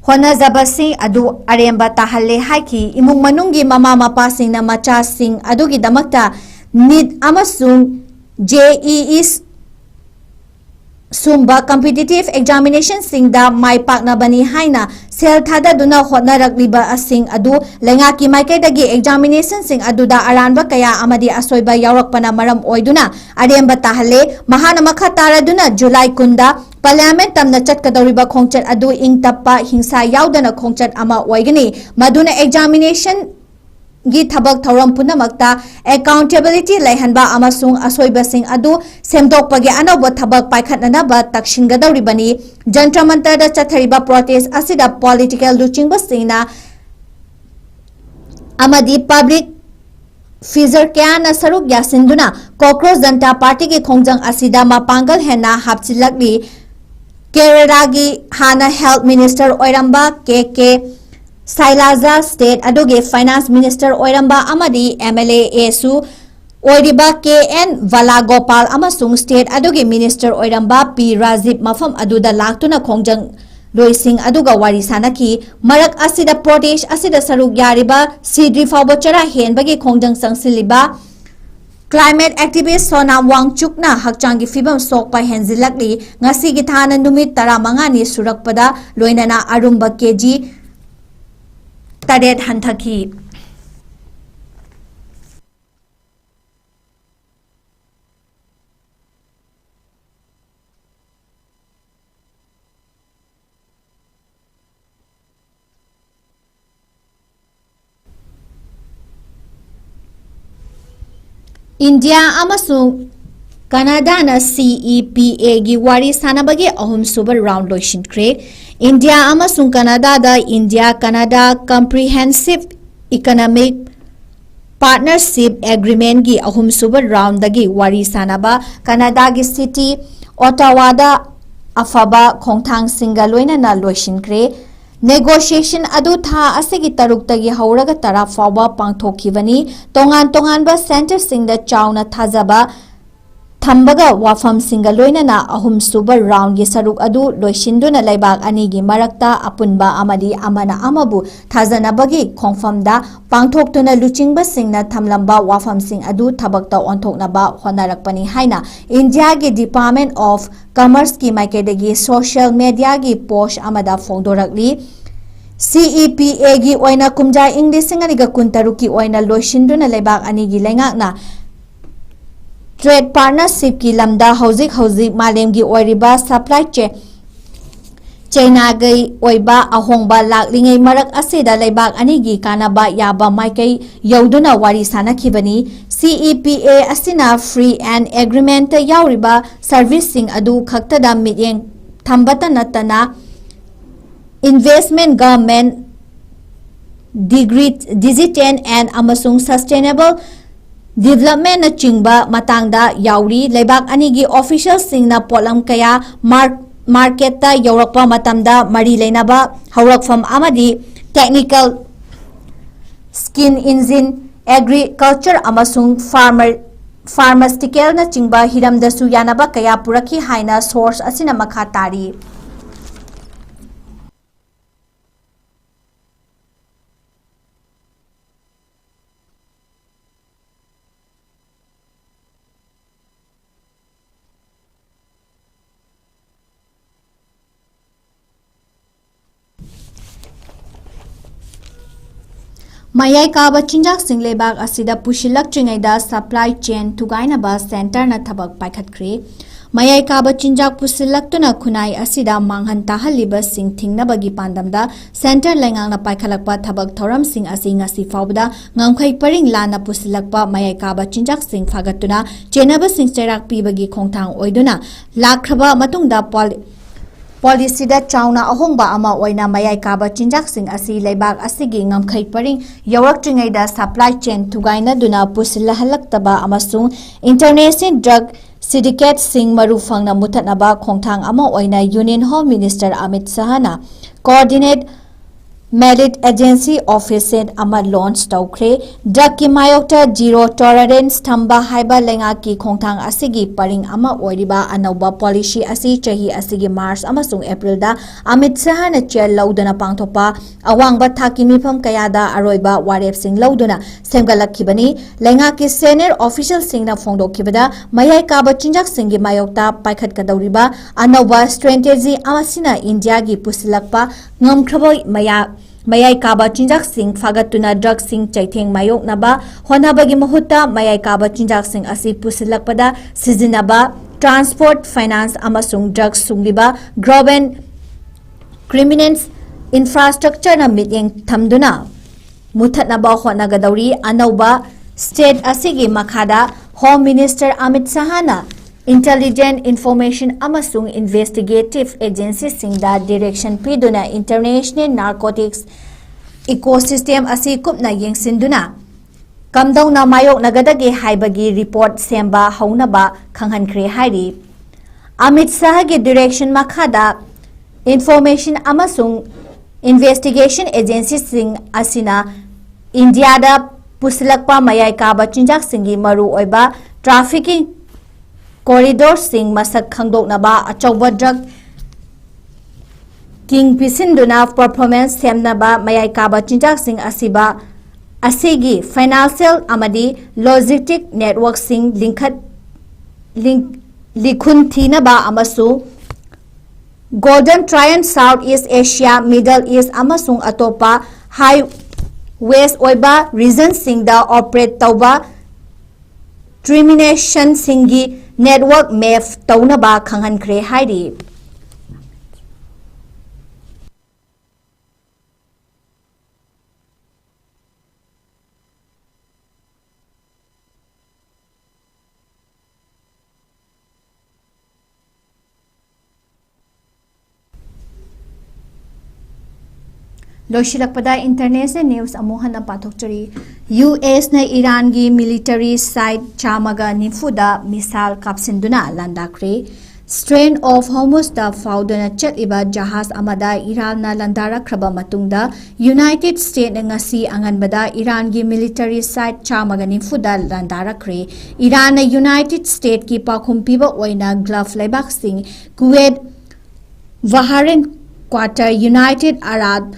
ꯍꯣꯠꯅꯖꯕꯁꯤꯡ ꯑꯗꯨ ꯑꯔꯦꯝꯕ ꯇꯥꯍꯜꯂꯦ ꯍꯥꯏꯈꯤ꯫ ꯏꯃꯨꯡ ꯃꯅꯨꯡꯒꯤ ꯃꯃꯥ ꯃꯄꯥꯁꯤꯡꯅ ꯃꯆꯥꯁꯤꯡ ꯑꯗꯨꯒꯤꯗꯃꯛꯇ ꯅꯤꯠ ꯑꯃꯁꯨꯡ ꯖꯦ ꯏ ꯏ ꯁꯨꯝꯕ competitive examinationꯁꯤꯡꯗ ꯃꯥꯏ ꯄꯥꯛꯅꯕꯅꯤ ꯍꯥꯏꯅ ꯁꯦꯜ ꯊꯥꯗꯗꯨꯅ ꯍꯣꯠꯅꯔꯛꯂꯤꯕꯁꯤꯡ ꯑꯗꯨ ꯂꯩꯉꯥꯛꯀꯤ ꯃꯥꯏꯀꯩꯗꯒꯤ examinationꯁꯤꯡ ꯑꯗꯨꯗ ꯑꯔꯥꯟꯕ ꯀꯌꯥ ꯑꯃꯗꯤ ꯑꯁꯣꯏꯕ ꯌꯥꯎꯔꯛꯄꯅ ꯃꯔꯝ ꯑꯣꯏꯗꯨꯅ ꯑꯔꯦꯝꯕ ꯇꯥꯍꯜꯂꯦ꯫ ꯃꯍꯥꯛꯅ ꯃꯈꯥ ꯇꯥꯔꯗꯨꯅ ꯖꯨꯂꯥꯏ ꯀꯨꯟꯗ Parliament ꯇꯝꯅ ꯆꯠꯀꯗꯧꯔꯤꯕ ꯈꯣꯡꯆꯠ ꯑꯗꯨ ꯏꯪ ꯇꯞꯄ, ꯍꯤꯡꯁꯥ ꯌꯥꯎꯗꯅ ꯈꯣꯡꯆꯠ ꯑꯃ ꯑꯣꯏꯒꯅꯤ꯫ ꯃꯗꯨꯅ examination ꯒꯤ ꯊꯕꯛ ꯊꯧꯔꯝ ꯄꯨꯝꯅꯃꯛꯇ accountability ꯂꯩꯍꯟꯕ ꯑꯃꯁꯨꯡ ꯑꯁꯣꯏꯕꯁꯤꯡ ꯑꯗꯨ ꯁꯦꯝꯗꯣꯛꯄꯒꯤ ꯑꯅꯧꯕ ꯊꯕꯛ ꯄꯥꯏꯈꯠꯅꯅꯕ ꯇꯛꯁꯤꯟꯒꯗꯧꯔꯤꯕꯅꯤ꯫ ꯖꯟꯇꯔ ꯃꯟꯇꯔꯗ ꯆꯠꯊꯔꯤꯕ protest ꯑꯁꯤꯗ political ꯂꯨꯆꯤꯡꯕꯁꯤꯡꯅ ꯑꯃꯗꯤ public figure ꯀꯌꯥꯅ ꯁꯔꯨꯛ ꯌꯥꯁꯤꯟꯗꯨꯅ Cockroach Janta Partyꯒꯤ ꯈꯣꯡꯖꯪ ꯑꯁꯤꯗ ꯃꯄꯥꯡꯒꯜ ꯍꯦꯟꯅ ꯍꯥꯞꯆꯤꯜꯂꯛꯂꯤ꯫ ꯀꯦꯔꯂꯥꯒꯤ ꯍꯥꯟꯅ health minister ꯑꯣꯏꯔꯝꯕ ꯀꯦ ꯀꯦ ꯁꯥꯏꯂꯥꯖꯥ, state ꯑꯗꯨꯒꯤ finance minister ꯑꯣꯏꯔꯝꯕ ꯑꯃꯗꯤ M L A ꯁꯨ ꯑꯣꯏꯔꯤꯕ ꯀꯦ ꯑꯦꯟ ꯕꯂꯥꯒꯣꯄꯥꯜ ꯑꯃꯁꯨꯡ state ꯑꯗꯨꯒꯤ minister ꯑꯣꯏꯔꯝꯕ ꯄꯤ ꯔꯥꯖꯤꯕ ꯃꯐꯝ ꯑꯗꯨꯗ ꯂꯥꯛꯇꯨꯅ ꯈꯣꯡꯖꯪꯂꯣꯏꯁꯤꯡ ꯑꯗꯨꯒ ꯋꯥꯔꯤ ꯁꯥꯅꯈꯤ꯫ ꯃꯔꯛ ꯑꯁꯤꯗ protest ꯑꯁꯤꯗ ꯁꯔꯨꯛ ꯌꯥꯔꯤꯕ ꯁꯤꯗ꯭ꯔꯤ ꯐꯥꯎꯕ ꯆꯔꯥ ꯍꯦꯟꯕꯒꯤ ꯈꯣꯡꯖꯪ ꯆꯪꯁꯤꯜꯂꯤꯕ climate activist ꯁꯣꯅꯥꯝ ꯋꯥꯡꯆꯨꯛꯅ ꯍꯛꯆꯥꯡꯒꯤ ꯐꯤꯕꯝ ꯁꯣꯛꯄ ꯍꯦꯟꯖꯤꯜꯂꯛꯂꯤ꯫ ꯉꯁꯤꯒꯤ ꯊꯥꯅ ꯅꯨꯃꯤꯠ ꯇꯔꯥꯃꯉꯥꯅꯤ ꯁꯨꯔꯛꯄꯗ ꯂꯣꯏꯅꯅ ꯑꯔꯨꯝꯕ ꯀꯦ ꯖꯤ ꯇꯔꯦꯠ ꯍꯟꯊꯈꯤ꯫ ꯏꯟꯗꯤꯌꯥ ꯑꯃꯁꯨꯡ ꯀꯅꯥꯗꯥꯅ C E P A ꯒꯤ ꯋꯥꯔꯤ ꯁꯥꯟꯅꯕꯒꯤ ꯑꯍꯨꯝꯁꯨꯕ round ꯂꯣꯏꯁꯤꯟꯈ꯭ꯔꯦ꯫ ꯏꯟꯗꯤꯌꯥ ꯑꯃꯁꯨꯡ ꯀꯅꯥꯗꯥꯗ India Canada Comprehensive Economic Partnership Agreement ꯒꯤ ꯑꯍꯨꯝꯁꯨꯕ round ꯗꯒꯤ ꯋꯥꯔꯤ ꯁꯥꯟꯅꯕ ꯀꯅꯥꯗꯥꯒꯤ city Ottawa ꯗ ꯑꯐꯕ ꯈꯣꯡꯊꯥꯡꯁꯤꯡꯒ ꯂꯣꯏꯅꯅ ꯂꯣꯏꯁꯤꯟꯈ꯭ꯔꯦ꯫ Negotiation ꯑꯗꯨ ꯊꯥ ꯑꯁꯤꯒꯤ ꯇꯔꯨꯛꯇꯒꯤ ꯍꯧꯔꯒ ꯇꯔꯥ ꯐꯥꯎꯕ ꯄꯥꯡꯊꯣꯛꯈꯤꯕꯅꯤ꯫ ꯇꯣꯉꯥꯟ ꯇꯣꯉꯥꯟꯕ centre ꯁꯤꯡꯗ ꯆꯥꯎꯅ ꯊꯥꯖꯕ ꯊꯝꯕꯒ ꯋꯥꯐꯝꯁꯤꯡꯒ ꯂꯣꯏꯅꯅ ꯑꯍꯨꯝꯁꯨꯕ round ꯒꯤ ꯁꯔꯨꯛ ꯑꯗꯨ ꯂꯣꯏꯁꯤꯟꯗꯨꯅ ꯂꯩꯕꯥꯛ ꯑꯅꯤꯒꯤ ꯃꯔꯛꯇ ꯑꯄꯨꯟꯕ ꯑꯃꯗꯤ ꯑꯃꯅ ꯑꯃꯕꯨ ꯊꯥꯖꯅꯕꯒꯤ ꯈꯣꯡꯐꯝꯗ ꯄꯥꯡꯊꯣꯛꯇꯨꯅ ꯂꯨꯆꯤꯡꯕꯁꯤꯡꯅ ꯊꯝꯂꯝꯕ ꯋꯥꯐꯝꯁꯤꯡ ꯑꯗꯨ ꯊꯕꯛꯇ ꯑꯣꯟꯊꯣꯛꯅꯕ ꯍꯣꯠꯅꯔꯛꯄꯅꯤ ꯍꯥꯏꯅ ꯏꯟꯗꯤꯌꯥꯒꯤ Department of Commerce ꯀꯤ ꯃꯥꯏꯀꯩꯗꯒꯤ social media ꯒꯤ post ꯑꯃꯗ ꯐꯣꯡꯗꯣꯔꯛꯂꯤ꯫ C E P A ꯒꯤ ꯑꯣꯏꯅ ꯀꯨꯝꯖꯥ ꯏꯪ ꯂꯤꯁꯤꯡ ꯑꯅꯤꯒ ꯀꯨꯟꯇꯔꯨꯛꯀꯤ ꯑꯣꯏꯅ ꯂꯣꯏꯁꯤꯟꯗꯨꯅ ꯂꯩꯕꯥꯛ ꯑꯅꯤꯒꯤ ꯂꯩꯉꯥꯛꯅ trade partnership ꯀꯤ ꯂꯝꯗ ꯍꯧꯖꯤꯛ ꯍꯧꯖꯤꯛ ꯃꯥꯂꯦꯝꯒꯤ ꯑꯣꯏꯔꯤꯕ supply chain, ꯆꯩꯅꯥꯒꯤ ꯑꯣꯏꯕ ꯑꯍꯣꯡꯕ ꯂꯥꯛꯂꯤꯉꯩ ꯃꯔꯛ ꯑꯁꯤꯗ ꯂꯩꯕꯥꯛ ꯑꯅꯤꯒꯤ ꯀꯥꯟꯅꯕ ꯌꯥꯕ ꯃꯥꯏꯀꯩ ꯌꯧꯗꯨꯅ ꯋꯥꯔꯤ ꯁꯥꯅꯈꯤꯕꯅꯤ꯫ C E P A ꯑꯁꯤꯅ free and agreement ꯇ ꯌꯥꯎꯔꯤꯕ service ꯁꯤꯡ ꯑꯗꯨ ꯈꯛꯇꯗ ꯃꯤꯠꯌꯦꯡ ꯊꯝꯕꯇ ꯅꯠꯇꯅ investment, government, digri-, digital and ꯑꯃꯁꯨꯡ sustainable development ꯅꯆꯤꯡꯕ ꯃꯇꯥꯡꯗ ꯌꯥꯎꯔꯤ꯫ ꯂꯩꯕꯥꯛ ꯑꯅꯤꯒꯤ official ꯁꯤꯡꯅ ꯄꯣꯠꯂꯝ ꯀꯌꯥ mar-, market ꯇ ꯌꯧꯔꯛꯄ ꯃꯇꯝꯗ ꯃꯔꯤ ꯂꯩꯅꯕ ꯍꯧꯔꯛꯐꯝ ꯑꯃꯗꯤ technical, skill engine, agriculture ꯑꯃꯁꯨꯡ farmer, pharmaceutical ꯅꯆꯤꯡꯕ ꯍꯤꯔꯝꯗꯁꯨ ꯌꯥꯅꯕ ꯀꯌꯥ ꯄꯨꯔꯛꯈꯤ ꯍꯥꯏꯅ source ꯑꯁꯤꯅ ꯃꯈꯥ ꯇꯥꯔꯤ꯫ ꯃꯌꯥꯏ ꯀꯥꯕ ꯆꯤꯟꯖꯥꯛꯁꯤꯡ ꯂꯩꯕꯥꯛ ꯑꯁꯤꯗ ꯄꯨꯁꯤꯜꯂꯛꯇ꯭ꯔꯤꯉꯩꯗ supply chain ꯊꯨꯒꯥꯏꯅꯕ centre ꯅ ꯊꯕꯛ ꯄꯥꯏꯈꯠꯈ꯭ꯔꯦ꯫ ꯃꯌꯥꯏ ꯀꯥꯕ ꯆꯤꯟꯖꯥꯛ ꯄꯨꯁꯤꯜꯂꯛꯇꯨꯅ ꯈꯨꯟꯅꯥꯏ ꯑꯁꯤꯗ ꯃꯥꯡꯍꯟ ꯇꯥꯍꯜꯂꯤꯕꯁꯤꯡ ꯊꯤꯡꯅꯕꯒꯤ ꯄꯥꯟꯗꯝꯗ centre ꯂꯩꯉꯥꯛꯅ ꯄꯥꯏꯈꯠꯂꯛꯄ ꯊꯕꯛ ꯊꯧꯔꯝꯁꯤꯡ ꯑꯁꯤ ꯉꯁꯤ ꯐꯥꯎꯕꯗ ꯉꯝꯈꯩ ꯄꯔꯤꯡ ꯂꯥꯟꯅ ꯄꯨꯁꯤꯜꯂꯛꯄ ꯃꯌꯥꯏ ꯀꯥꯕ ꯆꯤꯟꯖꯥꯛꯁꯤꯡ ꯐꯥꯒꯠꯇꯨꯅ ꯆꯦꯟꯅꯕꯁꯤꯡ ꯆꯩꯔꯥꯛ ꯄꯤꯕꯒꯤ ꯈꯣꯡꯊꯥꯡ ꯑꯣꯏꯗꯨꯅ ꯂꯥꯛꯈ꯭ꯔꯕ ꯃꯇꯨꯡꯗ ꯄꯣꯂꯤ-, policy ꯗ ꯆꯥꯎꯅ ꯑꯍꯣꯡꯕ ꯑꯃ ꯑꯣꯏꯅ ꯃꯌꯥꯏ ꯀꯥꯕ ꯆꯤꯟꯖꯥꯛꯁꯤꯡ ꯑꯁꯤ ꯂꯩꯕꯥꯛ ꯑꯁꯤꯒꯤ ꯉꯝꯈꯩ ꯄꯔꯤꯡ ꯌꯧꯔꯛꯇ꯭ꯔꯤꯉꯩꯗ supply chain ꯊꯨꯒꯥꯏꯅꯗꯨꯅ ꯄꯨꯁꯤꯜꯂꯍꯜꯂꯛꯇꯕ ꯑꯃꯁꯨꯡ international drug syndicate ꯁꯤꯡ ꯃꯔꯨ ꯐꯪꯅ ꯃꯨꯊꯠꯅꯕ ꯈꯣꯡꯊꯥꯡ ꯑꯃ ꯑꯣꯏꯅ Union Home Minister Amit ꯁꯍꯥꯅ coordinate Merit Agency Office ꯑꯃ launch ꯇꯧꯈ꯭ꯔꯦ꯫ Drugꯀꯤ ꯃꯥꯌꯣꯛꯇ zero tolerance ꯊꯝꯕ ꯍꯥꯏꯕ ꯂꯩꯉꯥꯛꯀꯤ ꯈꯣꯡꯊꯥꯡ ꯑꯁꯤꯒꯤ ꯄꯔꯤꯡ ꯑꯃ ꯑꯣꯏꯔꯤꯕ ꯑꯅꯧꯕ policy ꯑꯁꯤ ꯆꯍꯤ ꯑꯁꯤꯒꯤ March ꯑꯃꯁꯨꯡ Aprilꯗ ꯑꯃꯤꯠ ꯁꯍꯥꯅ chair ꯂꯧꯗꯨꯅ ꯄꯥꯡꯊꯣꯛꯄ ꯑꯋꯥꯡꯕ ꯊꯥꯛꯀꯤ ꯃꯤꯐꯝ ꯀꯌꯥꯗ ꯑꯔꯣꯏꯕ ꯋꯥꯔꯦꯞꯁꯤꯡ ꯂꯧꯗꯨꯅ ꯁꯦꯝꯒꯠꯂꯛꯈꯤꯕꯅꯤ꯫ ꯂꯩꯉꯥꯛꯀꯤ senior officialꯁꯤꯡꯅ ꯐꯣꯡꯗꯣꯛꯈꯤꯕꯗ, ꯃꯌꯥꯏ ꯀꯥꯕ ꯆꯤꯟꯖꯥꯛꯁꯤꯡꯒꯤ ꯃꯥꯌꯣꯛꯇ ꯄꯥꯏꯈꯠꯀꯗꯧꯔꯤꯕ ꯑꯅꯧꯕ strategy ꯑꯁꯤꯅ ꯏꯟꯗꯤꯌꯥꯒꯤ ꯄꯨꯁꯤꯜꯂꯛꯄ ꯉꯝꯈ꯭ꯔꯕ ꯃꯌꯥ-, ꯃꯌꯥꯏ ꯀꯥꯕ ꯆꯤꯟꯖꯥꯛꯁꯤꯡ ꯐꯥꯒꯠꯇꯨꯅ drugꯁꯤꯡ ꯆꯩꯊꯦꯡ ꯃꯥꯌꯣꯛꯅꯕ ꯍꯣꯠꯅꯕꯒꯤ ꯃꯍꯨꯠꯇ, ꯃꯌꯥꯏ ꯀꯥꯕ ꯆꯤꯟꯖꯥꯛꯁꯤꯡ ꯑꯁꯤ ꯄꯨꯁꯤꯜꯂꯛꯄꯗ ꯁꯤꯖꯤꯟꯅꯕ, transport, finance ꯑꯃꯁꯨꯡ drug ꯁꯨꯡꯂꯤꯕ global criminals infrastructureꯅ ꯃꯤꯠꯌꯦꯡ ꯊꯝꯗꯨꯅ ꯃꯨꯊꯠꯅꯕ ꯍꯣꯠꯅꯒꯗꯧꯔꯤ꯫ ꯑꯅꯧꯕ state ꯑꯁꯤꯒꯤ ꯃꯈꯥꯗ Home Minister Amit ꯁꯍꯥꯅ intelligence, information ꯑꯃꯁꯨꯡ investigative agencyꯁꯤꯡꯗ direction ꯄꯤꯗꯨꯅ international narcotics ecosystem ꯑꯁꯤ ꯀꯨꯞꯅ ꯌꯦꯡꯁꯤꯟꯗꯨꯅ ꯀꯝꯗꯧꯅ ꯃꯥꯌꯣꯛꯅꯒꯗꯒꯦ ꯍꯥꯏꯕꯒꯤ report ꯁꯦꯝꯕ ꯍꯧꯅꯕ ꯈꯪꯍꯟꯈ꯭ꯔꯦ ꯍꯥꯏꯔꯤ꯫ ꯑꯃꯤꯠ ꯁꯍꯥꯒꯤ direction ꯃꯈꯥꯗ information ꯑꯃꯁꯨꯡ investigation agencyꯁꯤꯡ ꯑꯁꯤꯅ ꯏꯟꯗꯤꯌꯥꯗ ꯄꯨꯁꯤꯜꯂꯛꯄ ꯃꯌꯥꯏ ꯀꯥꯕ ꯆꯤꯟꯖꯥꯛꯁꯤꯡꯒꯤ ꯃꯔꯨꯑꯣꯏꯕ trafficking corridorꯁꯤꯡ ꯃꯁꯛ ꯈꯪꯗꯣꯛꯅꯕ, ꯑꯆꯧꯕ drug king ꯄꯤꯁꯤꯟꯗꯨꯅ performance ꯁꯦꯝꯅꯕ, ꯃꯌꯥꯏ ꯀꯥꯕ ꯆꯤꯟꯖꯥꯛꯁꯤꯡ ꯑꯁꯤꯕ, ꯑꯁꯤꯒꯤ financial ꯑꯃꯗꯤ logistic networkꯁꯤꯡ ꯂꯤꯡꯈꯠ-, ꯂꯤꯡ-, ꯂꯤꯈꯨꯟ ꯊꯤꯅꯕ ꯑꯃꯁꯨꯡ Golden Triangle, South East Asia, Middle East ꯑꯃꯁꯨꯡ ꯑꯇꯣꯞꯄ high waste ꯑꯣꯏꯕ regionꯁꯤꯡꯗ operate ꯇꯧꯕ terminationꯁꯤꯡꯒꯤ network map ꯇꯧꯅꯕ ꯈꯪꯍꯟꯈ꯭ꯔꯦ ꯍꯥꯏꯔꯤ꯫ ꯂꯣꯏꯁꯤꯜꯂꯛꯄꯗ international news ꯑꯃꯨꯛ ꯍꯟꯅ ꯄꯥꯊꯣꯛꯆꯔꯤ꯫ ꯌꯨ ꯑꯦꯁꯅ ꯏꯔꯥꯟꯒꯤ military site ꯆꯥꯝꯃꯒ ꯅꯤꯐꯨꯗ missile ꯀꯥꯞꯁꯤꯟꯗꯨꯅ ꯂꯥꯟꯗꯥꯈ꯭ꯔꯦ꯫ Strait of Hormuzꯇ ꯐꯥꯎꯗꯨꯅ ꯆꯠꯂꯤꯕ ꯖꯍꯥꯖ ꯑꯃꯗ ꯏꯔꯥꯟꯅ ꯂꯥꯟꯗꯥꯔꯛꯈ꯭ꯔꯕ ꯃꯇꯨꯡꯗ, ꯌꯨꯅꯥꯏꯇꯦꯗ ꯁ꯭ꯇꯦꯠꯅ ꯉꯁꯤ ꯑꯉꯟꯕꯗ ꯏꯔꯥꯟꯒꯤ ꯃꯤꯂꯤꯇꯔꯤ ꯁꯥꯏꯠ ꯆꯥꯝꯃꯒ ꯅꯤꯐꯨꯗ ꯂꯥꯟꯗꯥꯔꯛꯈ꯭ꯔꯦ꯫ ꯏꯔꯥꯟꯅ ꯌꯨꯅꯥꯏꯇꯦꯗ ꯁ꯭ꯇꯦꯠꯀꯤ ꯄꯥꯎꯈꯨꯝ ꯄꯤꯕ ꯑꯣꯏꯅ golf ꯂꯩꯕꯥꯛꯁꯤꯡ ꯀꯨꯋꯦꯠ, ꯕꯍꯔꯦꯟ, quarter, United Arab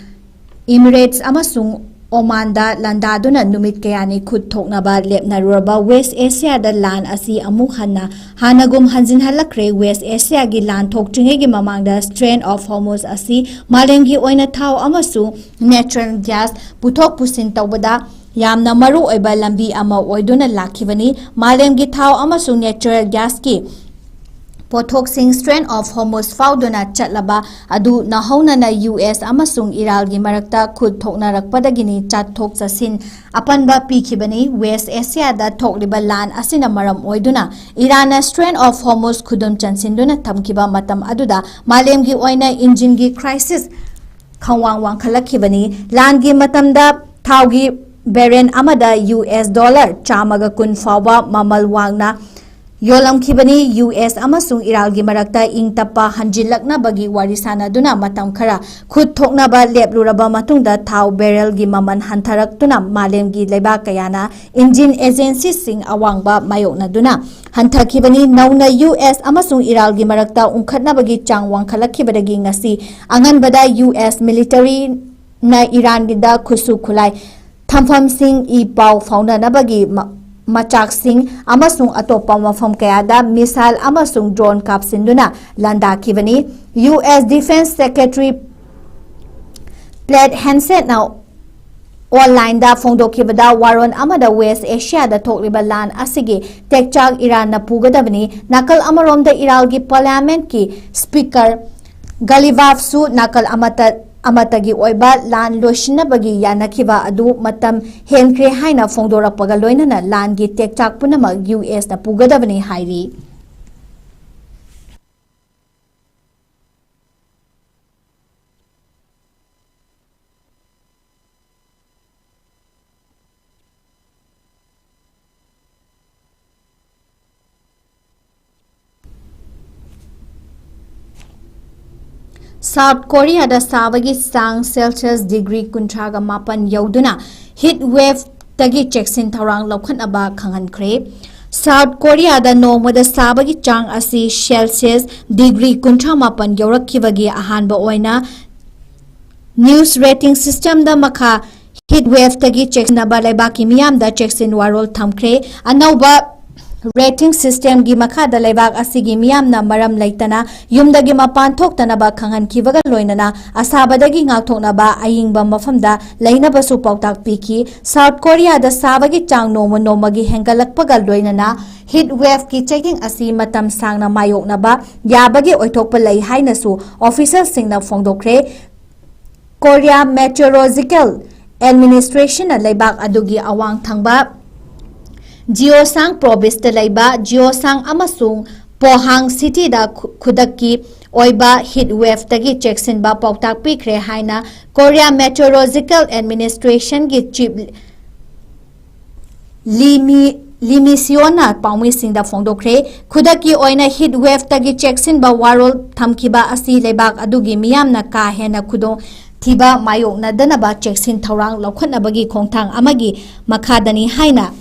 Emirates ꯑꯃꯁꯨꯡ ꯑꯣꯃꯥꯟꯗ ꯂꯥꯟꯗꯥꯗꯨꯅ ꯅꯨꯃꯤꯠ ꯀꯌꯥꯅꯤ ꯈꯨꯠ ꯊꯣꯛꯅꯕ ꯂꯦꯞꯅꯔꯨꯔꯕ ꯋꯦꯁ ꯑꯦꯁꯤꯌꯥꯗ ꯂꯥꯟ ꯑꯁꯤ ꯑꯃꯨꯛ ꯍꯟꯅ ꯍꯥꯟꯅꯒꯨꯝ ꯍꯟꯖꯤꯟꯍꯜꯂꯛꯈ꯭ꯔꯦ꯫ ꯋꯦꯁ ꯑꯦꯁꯤꯌꯥꯒꯤ ꯂꯥꯟ ꯊꯣꯛꯇ꯭ꯔꯤꯉꯩꯒꯤ ꯃꯃꯥꯡꯗ ꯁ꯭ꯇ꯭ꯔꯦꯠ ꯑꯣꯐ ꯍꯣꯔꯃꯨꯖ ꯑꯁꯤ ꯃꯥꯂꯦꯝꯒꯤ ꯑꯣꯏꯅ ꯊꯥꯎ ꯑꯃꯁꯨꯡ ꯅꯦꯆꯔꯦꯜ ꯒ꯭ꯌꯥꯁ ꯄꯨꯊꯣꯛ ꯄꯨꯁꯤꯟ ꯇꯧꯕꯗ ꯌꯥꯝꯅ ꯃꯔꯨ ꯑꯣꯏꯕ ꯂꯝꯕꯤ ꯑꯃ ꯑꯣꯏꯗꯨꯅ ꯂꯥꯛꯈꯤꯕꯅꯤ꯫ ꯃꯥꯂꯦꯝꯒꯤ ꯊꯥꯎ ꯑꯃꯁꯨꯡ ꯅꯦꯆꯔꯦꯜ ꯒ꯭ꯌꯥꯁꯀꯤ ꯄꯣꯠꯊꯣꯛꯁꯤꯡ ꯁ꯭ꯇ꯭ꯔꯦꯠ ꯑꯣꯐ ꯍꯣꯔꯃꯨꯖ ꯐꯥꯎꯗꯨꯅ ꯆꯠꯂꯕ ꯑꯗꯨ ꯅꯧꯍꯧꯅꯅ ꯌꯨ ꯑꯦꯁ ꯑꯃꯁꯨꯡ ꯏꯔꯥꯜꯒꯤ ꯃꯔꯛꯇ ꯈꯨꯠ ꯊꯣꯛꯅꯔꯛꯄꯗꯒꯤꯅꯤ꯫ ꯆꯠꯊꯣꯛ ꯆꯠꯁꯤꯟ ꯑꯄꯟꯕ ꯄꯤꯈꯤꯕꯅꯤ꯫ ꯋꯦꯁ ꯑꯦꯁꯤꯌꯥꯗ ꯊꯣꯛꯂꯤꯕ ꯂꯥꯟ ꯑꯁꯤꯅ ꯃꯔꯝ ꯑꯣꯏꯗꯨꯅ ꯏꯔꯥꯟꯅ ꯁ꯭ꯇ꯭ꯔꯦꯠ ꯑꯣꯐ ꯍꯣꯔꯃꯨꯖ ꯈꯨꯗꯨꯝ ꯆꯟꯁꯤꯟꯗꯨꯅ ꯊꯝꯈꯤꯕ ꯃꯇꯝ ꯑꯗꯨꯗ ꯃꯥꯂꯦꯝꯒꯤ ꯑꯣꯏꯅ ꯏꯟꯖꯤꯟꯒꯤ ꯀ꯭ꯔꯥꯏꯁꯤꯁ ꯈꯪꯋꯥꯡ ꯋꯥꯡꯈꯠꯂꯛꯈꯤꯕꯅꯤ꯫ ꯂꯥꯟꯒꯤ ꯃꯇꯝꯗ ꯊꯥꯎꯒꯤ ꯕꯦꯔꯦꯜ ꯑꯃꯗ ꯌꯨ ꯑꯦꯁ ꯗꯣꯂꯔ ꯆꯥꯝꯃꯒ ꯀꯨꯟ ꯐꯥꯎꯕ ꯃꯃꯜ ꯋꯥꯡꯅ ꯌꯣꯜꯂꯝꯈꯤꯕꯅꯤ꯫ ꯌꯨ ꯑꯦꯁ ꯑꯃꯁꯨꯡ ꯏꯔꯥꯜꯒꯤ ꯃꯔꯛꯇ ꯏꯪ ꯇꯞꯄ ꯍꯟꯖꯤꯜꯂꯛꯅꯕꯒꯤ ꯋꯥꯔꯤ ꯁꯥꯅꯗꯨꯅ ꯃꯇꯝ ꯈꯔ ꯈꯨꯠ ꯊꯣꯛꯅꯕ ꯂꯦꯞꯂꯨꯔꯕ ꯃꯇꯨꯡꯗ ꯊꯥꯎ ꯕꯦꯔꯦꯜꯒꯤ ꯃꯃꯜ ꯍꯟꯊꯔꯛꯇꯨꯅ ꯃꯥꯂꯦꯝꯒꯤ ꯂꯩꯕꯥꯛ ꯀꯌꯥꯅ ꯏꯟꯖꯤꯟ ꯑꯦꯖꯦꯟꯁꯤꯁꯤꯡ ꯑꯋꯥꯡꯕ ꯃꯥꯌꯣꯛꯅꯗꯨꯅ ꯍꯟꯊꯈꯤꯕꯅꯤ꯫ ꯅꯧꯅ ꯌꯨ ꯑꯦꯁ ꯑꯃꯁꯨꯡ ꯏꯔꯥꯜꯒꯤ ꯃꯔꯛꯇ ꯎꯪꯈꯠꯅꯕꯒꯤ ꯆꯥꯡ ꯋꯥꯡꯈꯠꯂꯛꯈꯤꯕꯗꯒꯤ ꯉꯁꯤ ꯑꯉꯟꯕꯗ ꯌꯨ ꯑꯦꯁ ꯃꯤꯂꯤꯇꯔꯤꯅ ꯏꯔꯥꯟꯒꯤꯗ ꯈꯨꯠꯁꯨ ꯈꯨꯠꯂꯥꯏ ꯊꯝꯐꯝꯁꯤꯡ, ꯏ ꯄꯥꯎ ꯐꯥꯎꯅꯅꯕꯒꯤ ꯃ-, ꯃꯆꯥꯛꯁꯤꯡ ꯑꯃꯁꯨꯡ ꯑꯇꯣꯞꯄ ꯃꯐꯝ ꯀꯌꯥꯗ ꯃꯤꯁꯥꯏꯜ ꯑꯃꯁꯨꯡ ꯗ꯭ꯔꯣꯟ ꯀꯥꯞꯁꯤꯟꯗꯨꯅ ꯂꯥꯟꯗꯥꯈꯤꯕꯅꯤ꯫ U S defence secretary Pete ꯍꯦꯒꯁꯦꯠꯅ ꯑꯣꯟꯂꯥꯏꯟꯗ ꯐꯣꯡꯗꯣꯛꯈꯤꯕꯗ, ꯋꯥꯔꯣꯜ ꯑꯃꯗ ꯋꯦꯁ ꯑꯦꯁꯤꯌꯥꯗ ꯊꯣꯛꯂꯤꯕ ꯂꯥꯟ ꯑꯁꯤꯒꯤ ꯇꯦꯛꯆꯥꯛ ꯏꯔꯥꯟꯅ ꯄꯨꯒꯗꯕꯅꯤ꯫ ꯅꯥꯀꯜ ꯑꯃꯔꯣꯝꯗ ꯏꯔꯥꯜꯒꯤ ꯄꯥꯔꯂꯤꯌꯥꯃꯦꯟꯠꯀꯤ ꯁ꯭ꯄꯤꯀꯔ ꯒꯥꯂꯤꯕꯥꯐꯁꯨ ꯅꯥꯀꯜ ꯑꯃꯠꯇ, ꯑꯃꯠꯇꯒꯤ ꯑꯣꯏꯕ ꯂꯥꯟ ꯂꯣꯏꯁꯤꯟꯅꯕꯒꯤ ꯌꯥꯅꯈꯤꯕ ꯑꯗꯨ ꯃꯇꯝ ꯍꯦꯟꯈ꯭ꯔꯦ ꯍꯥꯏꯅ ꯐꯣꯡꯗꯣꯔꯛꯄꯒ ꯂꯣꯏꯅꯅ ꯂꯥꯟꯒꯤ ꯇꯦꯛꯆꯥꯛ ꯄꯨꯝꯅꯃꯛ ꯌꯨ ꯑꯦꯁꯅ ꯄꯨꯒꯗꯕꯅꯤ ꯍꯥꯏꯔꯤ꯫ ꯁꯥꯎꯠ ꯀꯣꯔꯤꯌꯥꯗ ꯁꯥꯕꯒꯤ ꯆꯥꯡ ꯁꯦꯜꯁꯤꯌꯁ ꯗꯤꯒ꯭ꯔꯤ ꯀꯨꯟꯊ꯭ꯔꯥꯒ ꯃꯥꯄꯟ ꯌꯧꯗꯨꯅ ꯍꯤꯠ ꯋꯦꯚꯇꯒꯤ ꯆꯦꯛꯁꯤꯟ ꯊꯧꯔꯥꯡ ꯂꯧꯈꯠꯅꯕ ꯈꯪꯍꯟꯈ꯭ꯔꯦ꯫ ꯁꯥꯎꯠ ꯀꯣꯔꯤꯌꯥꯗ ꯅꯣꯡꯃꯗ ꯁꯥꯕꯒꯤ ꯆꯥꯡ ꯑꯁꯤ ꯁꯦꯜꯁꯤꯌꯁ ꯗꯤꯒ꯭ꯔꯤ ꯀꯨꯟꯊ꯭ꯔꯥ ꯃꯥꯄꯟ ꯌꯧꯔꯛꯈꯤꯕꯒꯤ ꯑꯍꯥꯟꯕ ꯑꯣꯏꯅ ꯅ꯭ꯌꯨꯁ ꯔꯦꯇꯤꯡ ꯁꯤꯁꯇꯦꯝꯗ ꯃꯈꯥ ꯍꯤꯠ ꯋꯦꯚꯇꯒꯤ ꯆꯦꯛꯁꯤꯟꯅꯕ ꯂꯩꯕꯥꯛꯀꯤ ꯃꯤꯌꯥꯝꯗ ꯆꯦꯛꯁꯤꯟ ꯋꯥꯔꯣꯜ ꯊꯝꯈ꯭ꯔꯦ꯫ ꯑꯅꯧꯕ ꯔꯦꯇꯤꯡ ꯁꯤꯁꯇꯦꯝꯒꯤ ꯃꯈꯥꯗ ꯂꯩꯕꯥꯛ ꯑꯁꯤꯒꯤ ꯃꯤꯌꯥꯝꯅ ꯃꯔꯝ ꯂꯩꯇꯅ ꯌꯨꯝꯗꯒꯤ ꯃꯄꯥꯟ ꯊꯣꯛꯇꯅꯕ ꯈꯪꯍꯟꯈꯤꯕꯒ ꯂꯣꯏꯅꯅ ꯑꯁꯥꯕꯗꯒꯤ ꯉꯥꯛꯊꯣꯛꯅꯕ ꯑꯏꯪꯕ ꯃꯐꯝꯗ ꯂꯩꯅꯕꯁꯨ ꯄꯥꯎꯇꯥꯛ ꯄꯤꯈꯤ꯫ ꯁꯥꯎꯠ ꯀꯣꯔꯤꯌꯥꯗ ꯁꯥꯕꯒꯤ ꯆꯥꯡ ꯅꯣꯡꯃ ꯅꯣꯡꯃꯒꯤ ꯍꯦꯟꯒꯠꯂꯛꯄꯒ ꯂꯣꯏꯅꯅ ꯍꯤꯠ ꯋꯦꯚꯀꯤ ꯆꯩꯊꯦꯡ ꯑꯁꯤ ꯃꯇꯝ ꯁꯥꯡꯅ ꯃꯥꯌꯣꯛꯅꯕ ꯌꯥꯕꯒꯤ ꯑꯣꯏꯊꯣꯛꯄ ꯂꯩ ꯍꯥꯏꯅꯁꯨ ꯑꯣꯐꯤꯁꯤꯌꯦꯜꯁꯤꯡꯅ ꯐꯣꯡꯗꯣꯛꯈ꯭ꯔꯦ꯫ ꯀꯣꯔꯤꯌꯥ ꯃꯦꯇꯤꯑꯣꯔꯣꯂꯣꯖꯤꯀꯦꯜ ꯑꯦꯗꯃꯤꯅꯤꯁꯇ꯭ꯔꯦꯁꯟꯅ ꯂꯩꯕꯥꯛ ꯑꯗꯨꯒꯤ ꯑꯋꯥꯡ ꯊꯪꯕ ꯖꯤꯑꯣꯁꯥꯡ ꯄ꯭ꯔꯣꯚꯤꯟꯁꯇ ꯂꯩꯕ ꯖꯤꯑꯣꯁꯥꯡ ꯑꯃꯁꯨꯡ ꯄꯣꯍꯥꯡ ꯁꯤꯇꯤꯗ ꯈꯨ-, ꯈꯨꯗꯛꯀꯤ ꯑꯣꯏꯕ ꯍꯤꯠ ꯋꯦꯚꯇꯒꯤ ꯆꯦꯛꯁꯤꯟꯕ ꯄꯥꯎꯇꯥꯛ ꯄꯤꯈ꯭ꯔꯦ ꯍꯥꯏꯅ ꯀꯣꯔꯤꯌꯥ ꯃꯦꯇꯤꯑꯣꯔꯣꯂꯣꯖꯤꯀꯦꯜ ꯑꯦꯗꯃꯤꯅꯤꯁꯇ꯭ꯔꯦꯁꯟꯒꯤ ꯆꯤꯐ ꯂꯤꯃꯤ-, ꯂꯤꯃꯤꯁꯤꯌꯣꯅ ꯄꯥꯎꯃꯤꯁꯤꯡꯗ ꯐꯣꯡꯗꯣꯛꯈ꯭ꯔꯦ꯫ ꯈꯨꯗꯛꯀꯤ ꯑꯣꯏꯅ ꯍꯤꯠ ꯋꯦꯚꯇꯒꯤ ꯆꯦꯛꯁꯤꯟꯕ ꯋꯥꯔꯣꯜ ꯊꯝꯈꯤꯕ ꯑꯁꯤ ꯂꯩꯕꯥꯛ ꯑꯗꯨꯒꯤ ꯃꯤꯌꯥꯝꯅ ꯀꯥ ꯍꯦꯟꯅ ꯈꯨꯗꯣꯡꯊꯤꯕ ꯃꯥꯌꯣꯛꯅꯗꯅꯕ ꯆꯦꯛꯁꯤꯟ ꯊꯧꯔꯥꯡ ꯂꯧꯈꯠꯅꯕꯒꯤ ꯈꯣꯡꯊꯥꯡ ꯑꯃꯒꯤ ꯃꯈꯥꯗꯅꯤ ꯍꯥꯏꯅ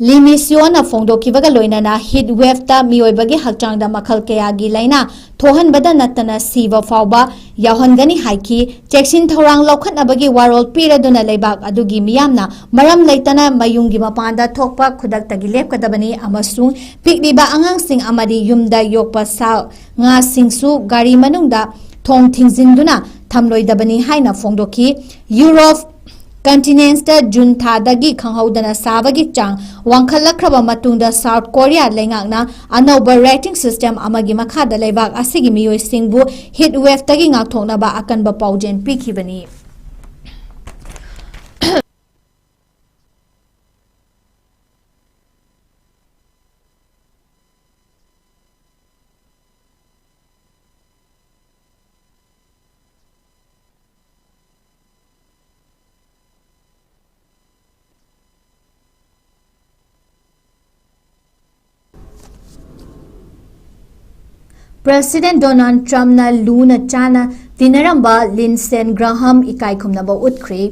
ꯂꯤꯃꯤꯁꯤꯌꯣꯅ ꯐꯣꯡꯗꯣꯛꯈꯤꯕꯒ ꯂꯣꯏꯅꯅ ꯍꯤꯠ ꯋꯦꯚꯇ ꯃꯤꯑꯣꯏꯕꯒꯤ ꯍꯛꯆꯥꯡꯗ ꯃꯈꯜ ꯀꯌꯥꯒꯤ ꯂꯥꯏꯅꯥ ꯊꯣꯛꯍꯟꯕꯗ ꯅꯠꯇꯅ ꯁꯤꯕ ꯐꯥꯎꯕ ꯌꯥꯎꯍꯟꯒꯅꯤ ꯍꯥꯏꯈꯤ꯫ ꯆꯦꯛꯁꯤꯟ ꯊꯧꯔꯥꯡ ꯂꯧꯈꯠꯅꯕꯒꯤ ꯋꯥꯔꯣꯜ ꯄꯤꯔꯗꯨꯅ ꯂꯩꯕꯥꯛ ꯑꯗꯨꯒꯤ ꯃꯤꯌꯥꯝꯅ ꯃꯔꯝ ꯂꯩꯇꯅ ꯃꯌꯨꯝꯒꯤ ꯃꯄꯥꯟꯗ ꯊꯣꯛꯄ ꯈꯨꯗꯛꯇꯒꯤ ꯂꯦꯞꯀꯗꯕꯅꯤ ꯑꯃꯁꯨꯡ ꯄꯤꯛꯂꯤꯕ ꯑꯉꯥꯡꯁꯤꯡ ꯑꯃꯗꯤ ꯌꯨꯝꯗ ꯌꯣꯛꯄ ꯁꯥ ꯉꯥꯁꯤꯡꯁꯨ ꯒꯥꯔꯤ ꯃꯅꯨꯡꯗ ꯊꯣꯡ ꯊꯤꯡꯖꯤꯟꯗꯨꯅ ꯊꯝꯂꯣꯏꯗꯕꯅꯤ ꯍꯥꯏꯅ ꯐꯣꯡꯗꯣꯛꯈꯤ꯫ ꯌꯨꯔꯣꯞ ꯀꯟꯇꯤꯅꯦꯟꯁꯇ ꯖꯨꯟ ꯊꯥꯗꯒꯤ ꯈꯪꯍꯧꯗꯅ ꯁꯥꯕꯒꯤ ꯆꯥꯡ ꯋꯥꯡꯈꯠꯂꯛꯈ꯭ꯔꯕ ꯃꯇꯨꯡꯗ ꯁꯥꯎꯠ ꯀꯣꯔꯤꯌꯥ ꯂꯩꯉꯥꯛꯅ ꯑꯅꯧꯕ ꯔꯦꯇꯤꯡ ꯁꯤꯁꯇꯦꯝ ꯑꯃꯒꯤ ꯃꯈꯥꯗ ꯂꯩꯕꯥꯛ ꯑꯁꯤꯒꯤ ꯃꯤꯑꯣꯏꯁꯤꯡꯕꯨ ꯍꯤꯠ ꯋꯦꯚꯇꯒꯤ ꯉꯥꯛꯊꯣꯛꯅꯕ ꯑꯀꯟꯕ ꯄꯥꯎꯖꯦꯜ ꯄꯤꯈꯤꯕꯅꯤ꯫ President Donald Trumpꯅ ꯂꯨꯅ ꯆꯥꯅ ꯇꯤꯟꯅꯔꯝꯕ ꯂꯤꯟꯁꯦꯟ ꯒ꯭ꯔꯥꯍꯝ ꯏꯀꯥꯏ ꯈꯨꯝꯅꯕ ꯎꯠꯈ꯭ꯔꯦ꯫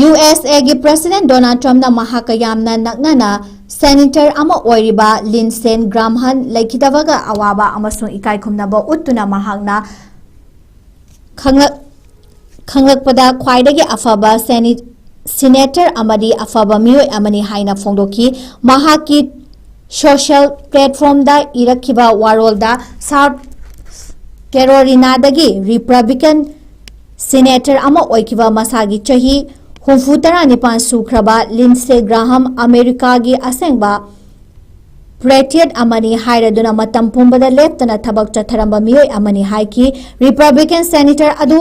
ꯌꯨ ꯑꯦꯁ ꯑꯦꯒꯤ President Donald Trumpꯅ ꯃꯍꯥꯛꯀ ꯌꯥꯝꯅ ꯅꯛꯅꯅ Senator ꯑꯃ ꯑꯣꯏꯔꯤꯕ ꯂꯤꯟꯁꯦꯟ ꯒ꯭ꯔꯥꯝꯍꯟ ꯂꯩꯈꯤꯗꯕꯒ ꯑꯋꯥꯕ ꯑꯃꯁꯨꯡ ꯏꯀꯥꯏ ꯈꯨꯝꯅꯕ ꯎꯠꯇꯨꯅ ꯃꯍꯥꯛꯅ ꯈꯪꯂꯛ-, ꯈꯪꯂꯛꯄꯗ ꯈ꯭ꯋꯥꯏꯗꯒꯤ ꯑꯐꯕ Seni-, Senator ꯑꯃꯗꯤ ꯑꯐꯕ ꯃꯤꯑꯣꯏ ꯑꯃꯅꯤ ꯍꯥꯏꯅ ꯐꯣꯡꯗꯣꯛꯈꯤ꯫ ꯃꯍꯥꯛꯀꯤ social platformꯗ ꯏꯔꯛꯈꯤꯕ ꯋꯥꯔꯣꯜꯗ, South Carolinadꯒꯤ Republican Senator ꯑꯃ ꯑꯣꯏꯈꯤꯕ, ꯃꯁꯥꯒꯤ ꯆꯍꯤ ꯍꯨꯝꯐꯨ ꯇꯔꯥꯅꯤꯄꯥꯟ ꯁꯨꯈ꯭ꯔꯕ ꯂꯤꯟꯁꯦ ꯒ꯭ꯔꯥꯍꯝ ꯑꯃꯦꯔꯤꯀꯥꯒꯤ ꯑꯁꯦꯡꯕ patriot ꯑꯃꯅꯤ ꯍꯥꯏꯔꯗꯨꯅ ꯃꯇꯝ ꯄꯨꯝꯕꯗ ꯂꯦꯞꯇꯅ ꯊꯕꯛ ꯆꯠꯊꯔꯝꯕ ꯃꯤꯑꯣꯏ ꯑꯃꯅꯤ ꯍꯥꯏꯈꯤ꯫ Republican Senator ꯑꯗꯨ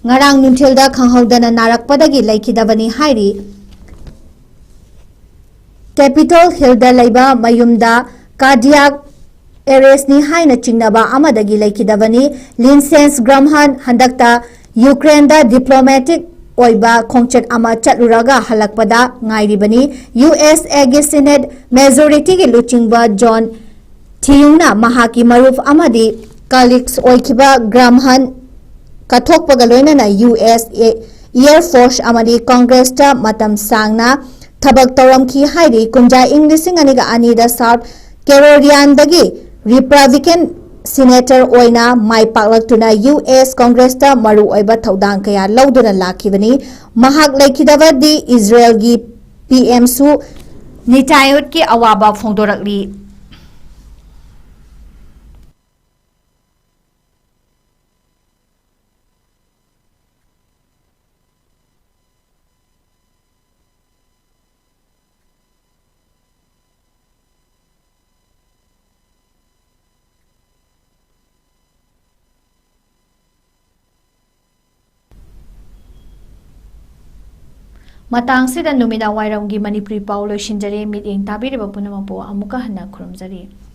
ꯉꯔꯥꯡ ꯅꯨꯡꯊꯤꯜꯗ ꯈꯪꯍꯧꯗꯅ ꯅꯥꯔꯛꯄꯗꯒꯤ ꯂꯩꯈꯤꯗꯕꯅꯤ ꯍꯥꯏꯔꯤ꯫ Capitol Hillꯗ ꯂꯩꯕ ꯃꯌꯨꯝꯗ cardiac arrestꯅꯤ ꯍꯥꯏꯅ ꯆꯤꯡꯅꯕ ꯑꯃꯗꯒꯤ ꯂꯩꯈꯤꯗꯕꯅꯤ꯫ ꯂꯤꯟꯁꯦꯟꯁ ꯒ꯭ꯔꯝꯍꯟ ꯍꯟꯗꯛꯇ ꯌꯨꯀ꯭ꯔꯦꯟꯗ diplomatic ꯑꯣꯏꯕ ꯈꯣꯡꯆꯠ ꯑꯃ ꯆꯠꯂꯨꯔꯒ ꯍꯜꯂꯛꯄꯗ ꯉꯥꯏꯔꯤꯕꯅꯤ꯫ ꯌꯨ ꯑꯦꯁ ꯑꯦꯒꯤ Senate majorityꯒꯤ ꯂꯨꯆꯤꯡꯕ ꯖꯣꯟ ꯊꯤꯌꯨꯡꯅ ꯃꯍꯥꯛꯀꯤ ꯃꯔꯨꯞ ꯑꯃꯗꯤ colleagues ꯑꯣꯏꯈꯤꯕ ꯒ꯭ꯔꯝꯍꯟ ꯀꯠꯊꯣꯛꯄꯒ ꯂꯣꯏꯅꯅ ꯌꯨ ꯑꯦꯁ ꯑꯦ Air Force ꯑꯃꯗꯤ Congressꯇ ꯃꯇꯝ ꯁꯥꯡꯅ ꯊꯕꯛ ꯇꯧꯔꯝꯈꯤ ꯍꯥꯏꯔꯤ꯫ ꯀꯨꯝꯖꯥ ꯏꯪ ꯂꯤꯁꯤꯡ ꯑꯅꯤꯒ ꯑꯅꯤꯗ South Carolinaꯗꯒꯤ Republican Senator ꯑꯣꯏꯅ ꯃꯥꯏ ꯄꯥꯛꯂꯛꯇꯨꯅ ꯌꯨ ꯑꯦꯁ Congressꯇ ꯃꯔꯨꯑꯣꯏꯕ ꯊꯧꯗꯥꯡ ꯀꯌꯥ ꯂꯧꯗꯨꯅ ꯂꯥꯛꯈꯤꯕꯅꯤ꯫ ꯃꯍꯥꯛ ꯂꯩꯈꯤꯗꯕꯗꯤ ꯏꯖꯔꯦꯜꯒꯤ ꯄꯤ ꯑꯦꯝꯁꯨ ꯅꯤꯇꯥꯌꯣꯠꯀꯤ ꯑꯋꯥꯕ ꯐꯣꯡꯗꯣꯔꯛꯂꯤ꯫ ꯃꯇꯥꯡꯁꯤꯗ ꯅꯨꯃꯤꯗꯥꯡ ꯋꯥꯏꯔꯝꯒꯤ ꯃꯅꯤꯄꯨꯔꯤ ꯄꯥꯎ ꯂꯣꯏꯁꯤꯟꯖꯔꯦ꯫ ꯃꯤꯠꯌꯦꯡ ꯇꯥꯕꯤꯔꯤꯕ ꯄꯨꯝꯅꯃꯛꯄꯨ ꯑꯃꯨꯛꯀ ꯍꯟꯅ ꯈꯨꯔꯨꯝꯖꯔꯤ꯫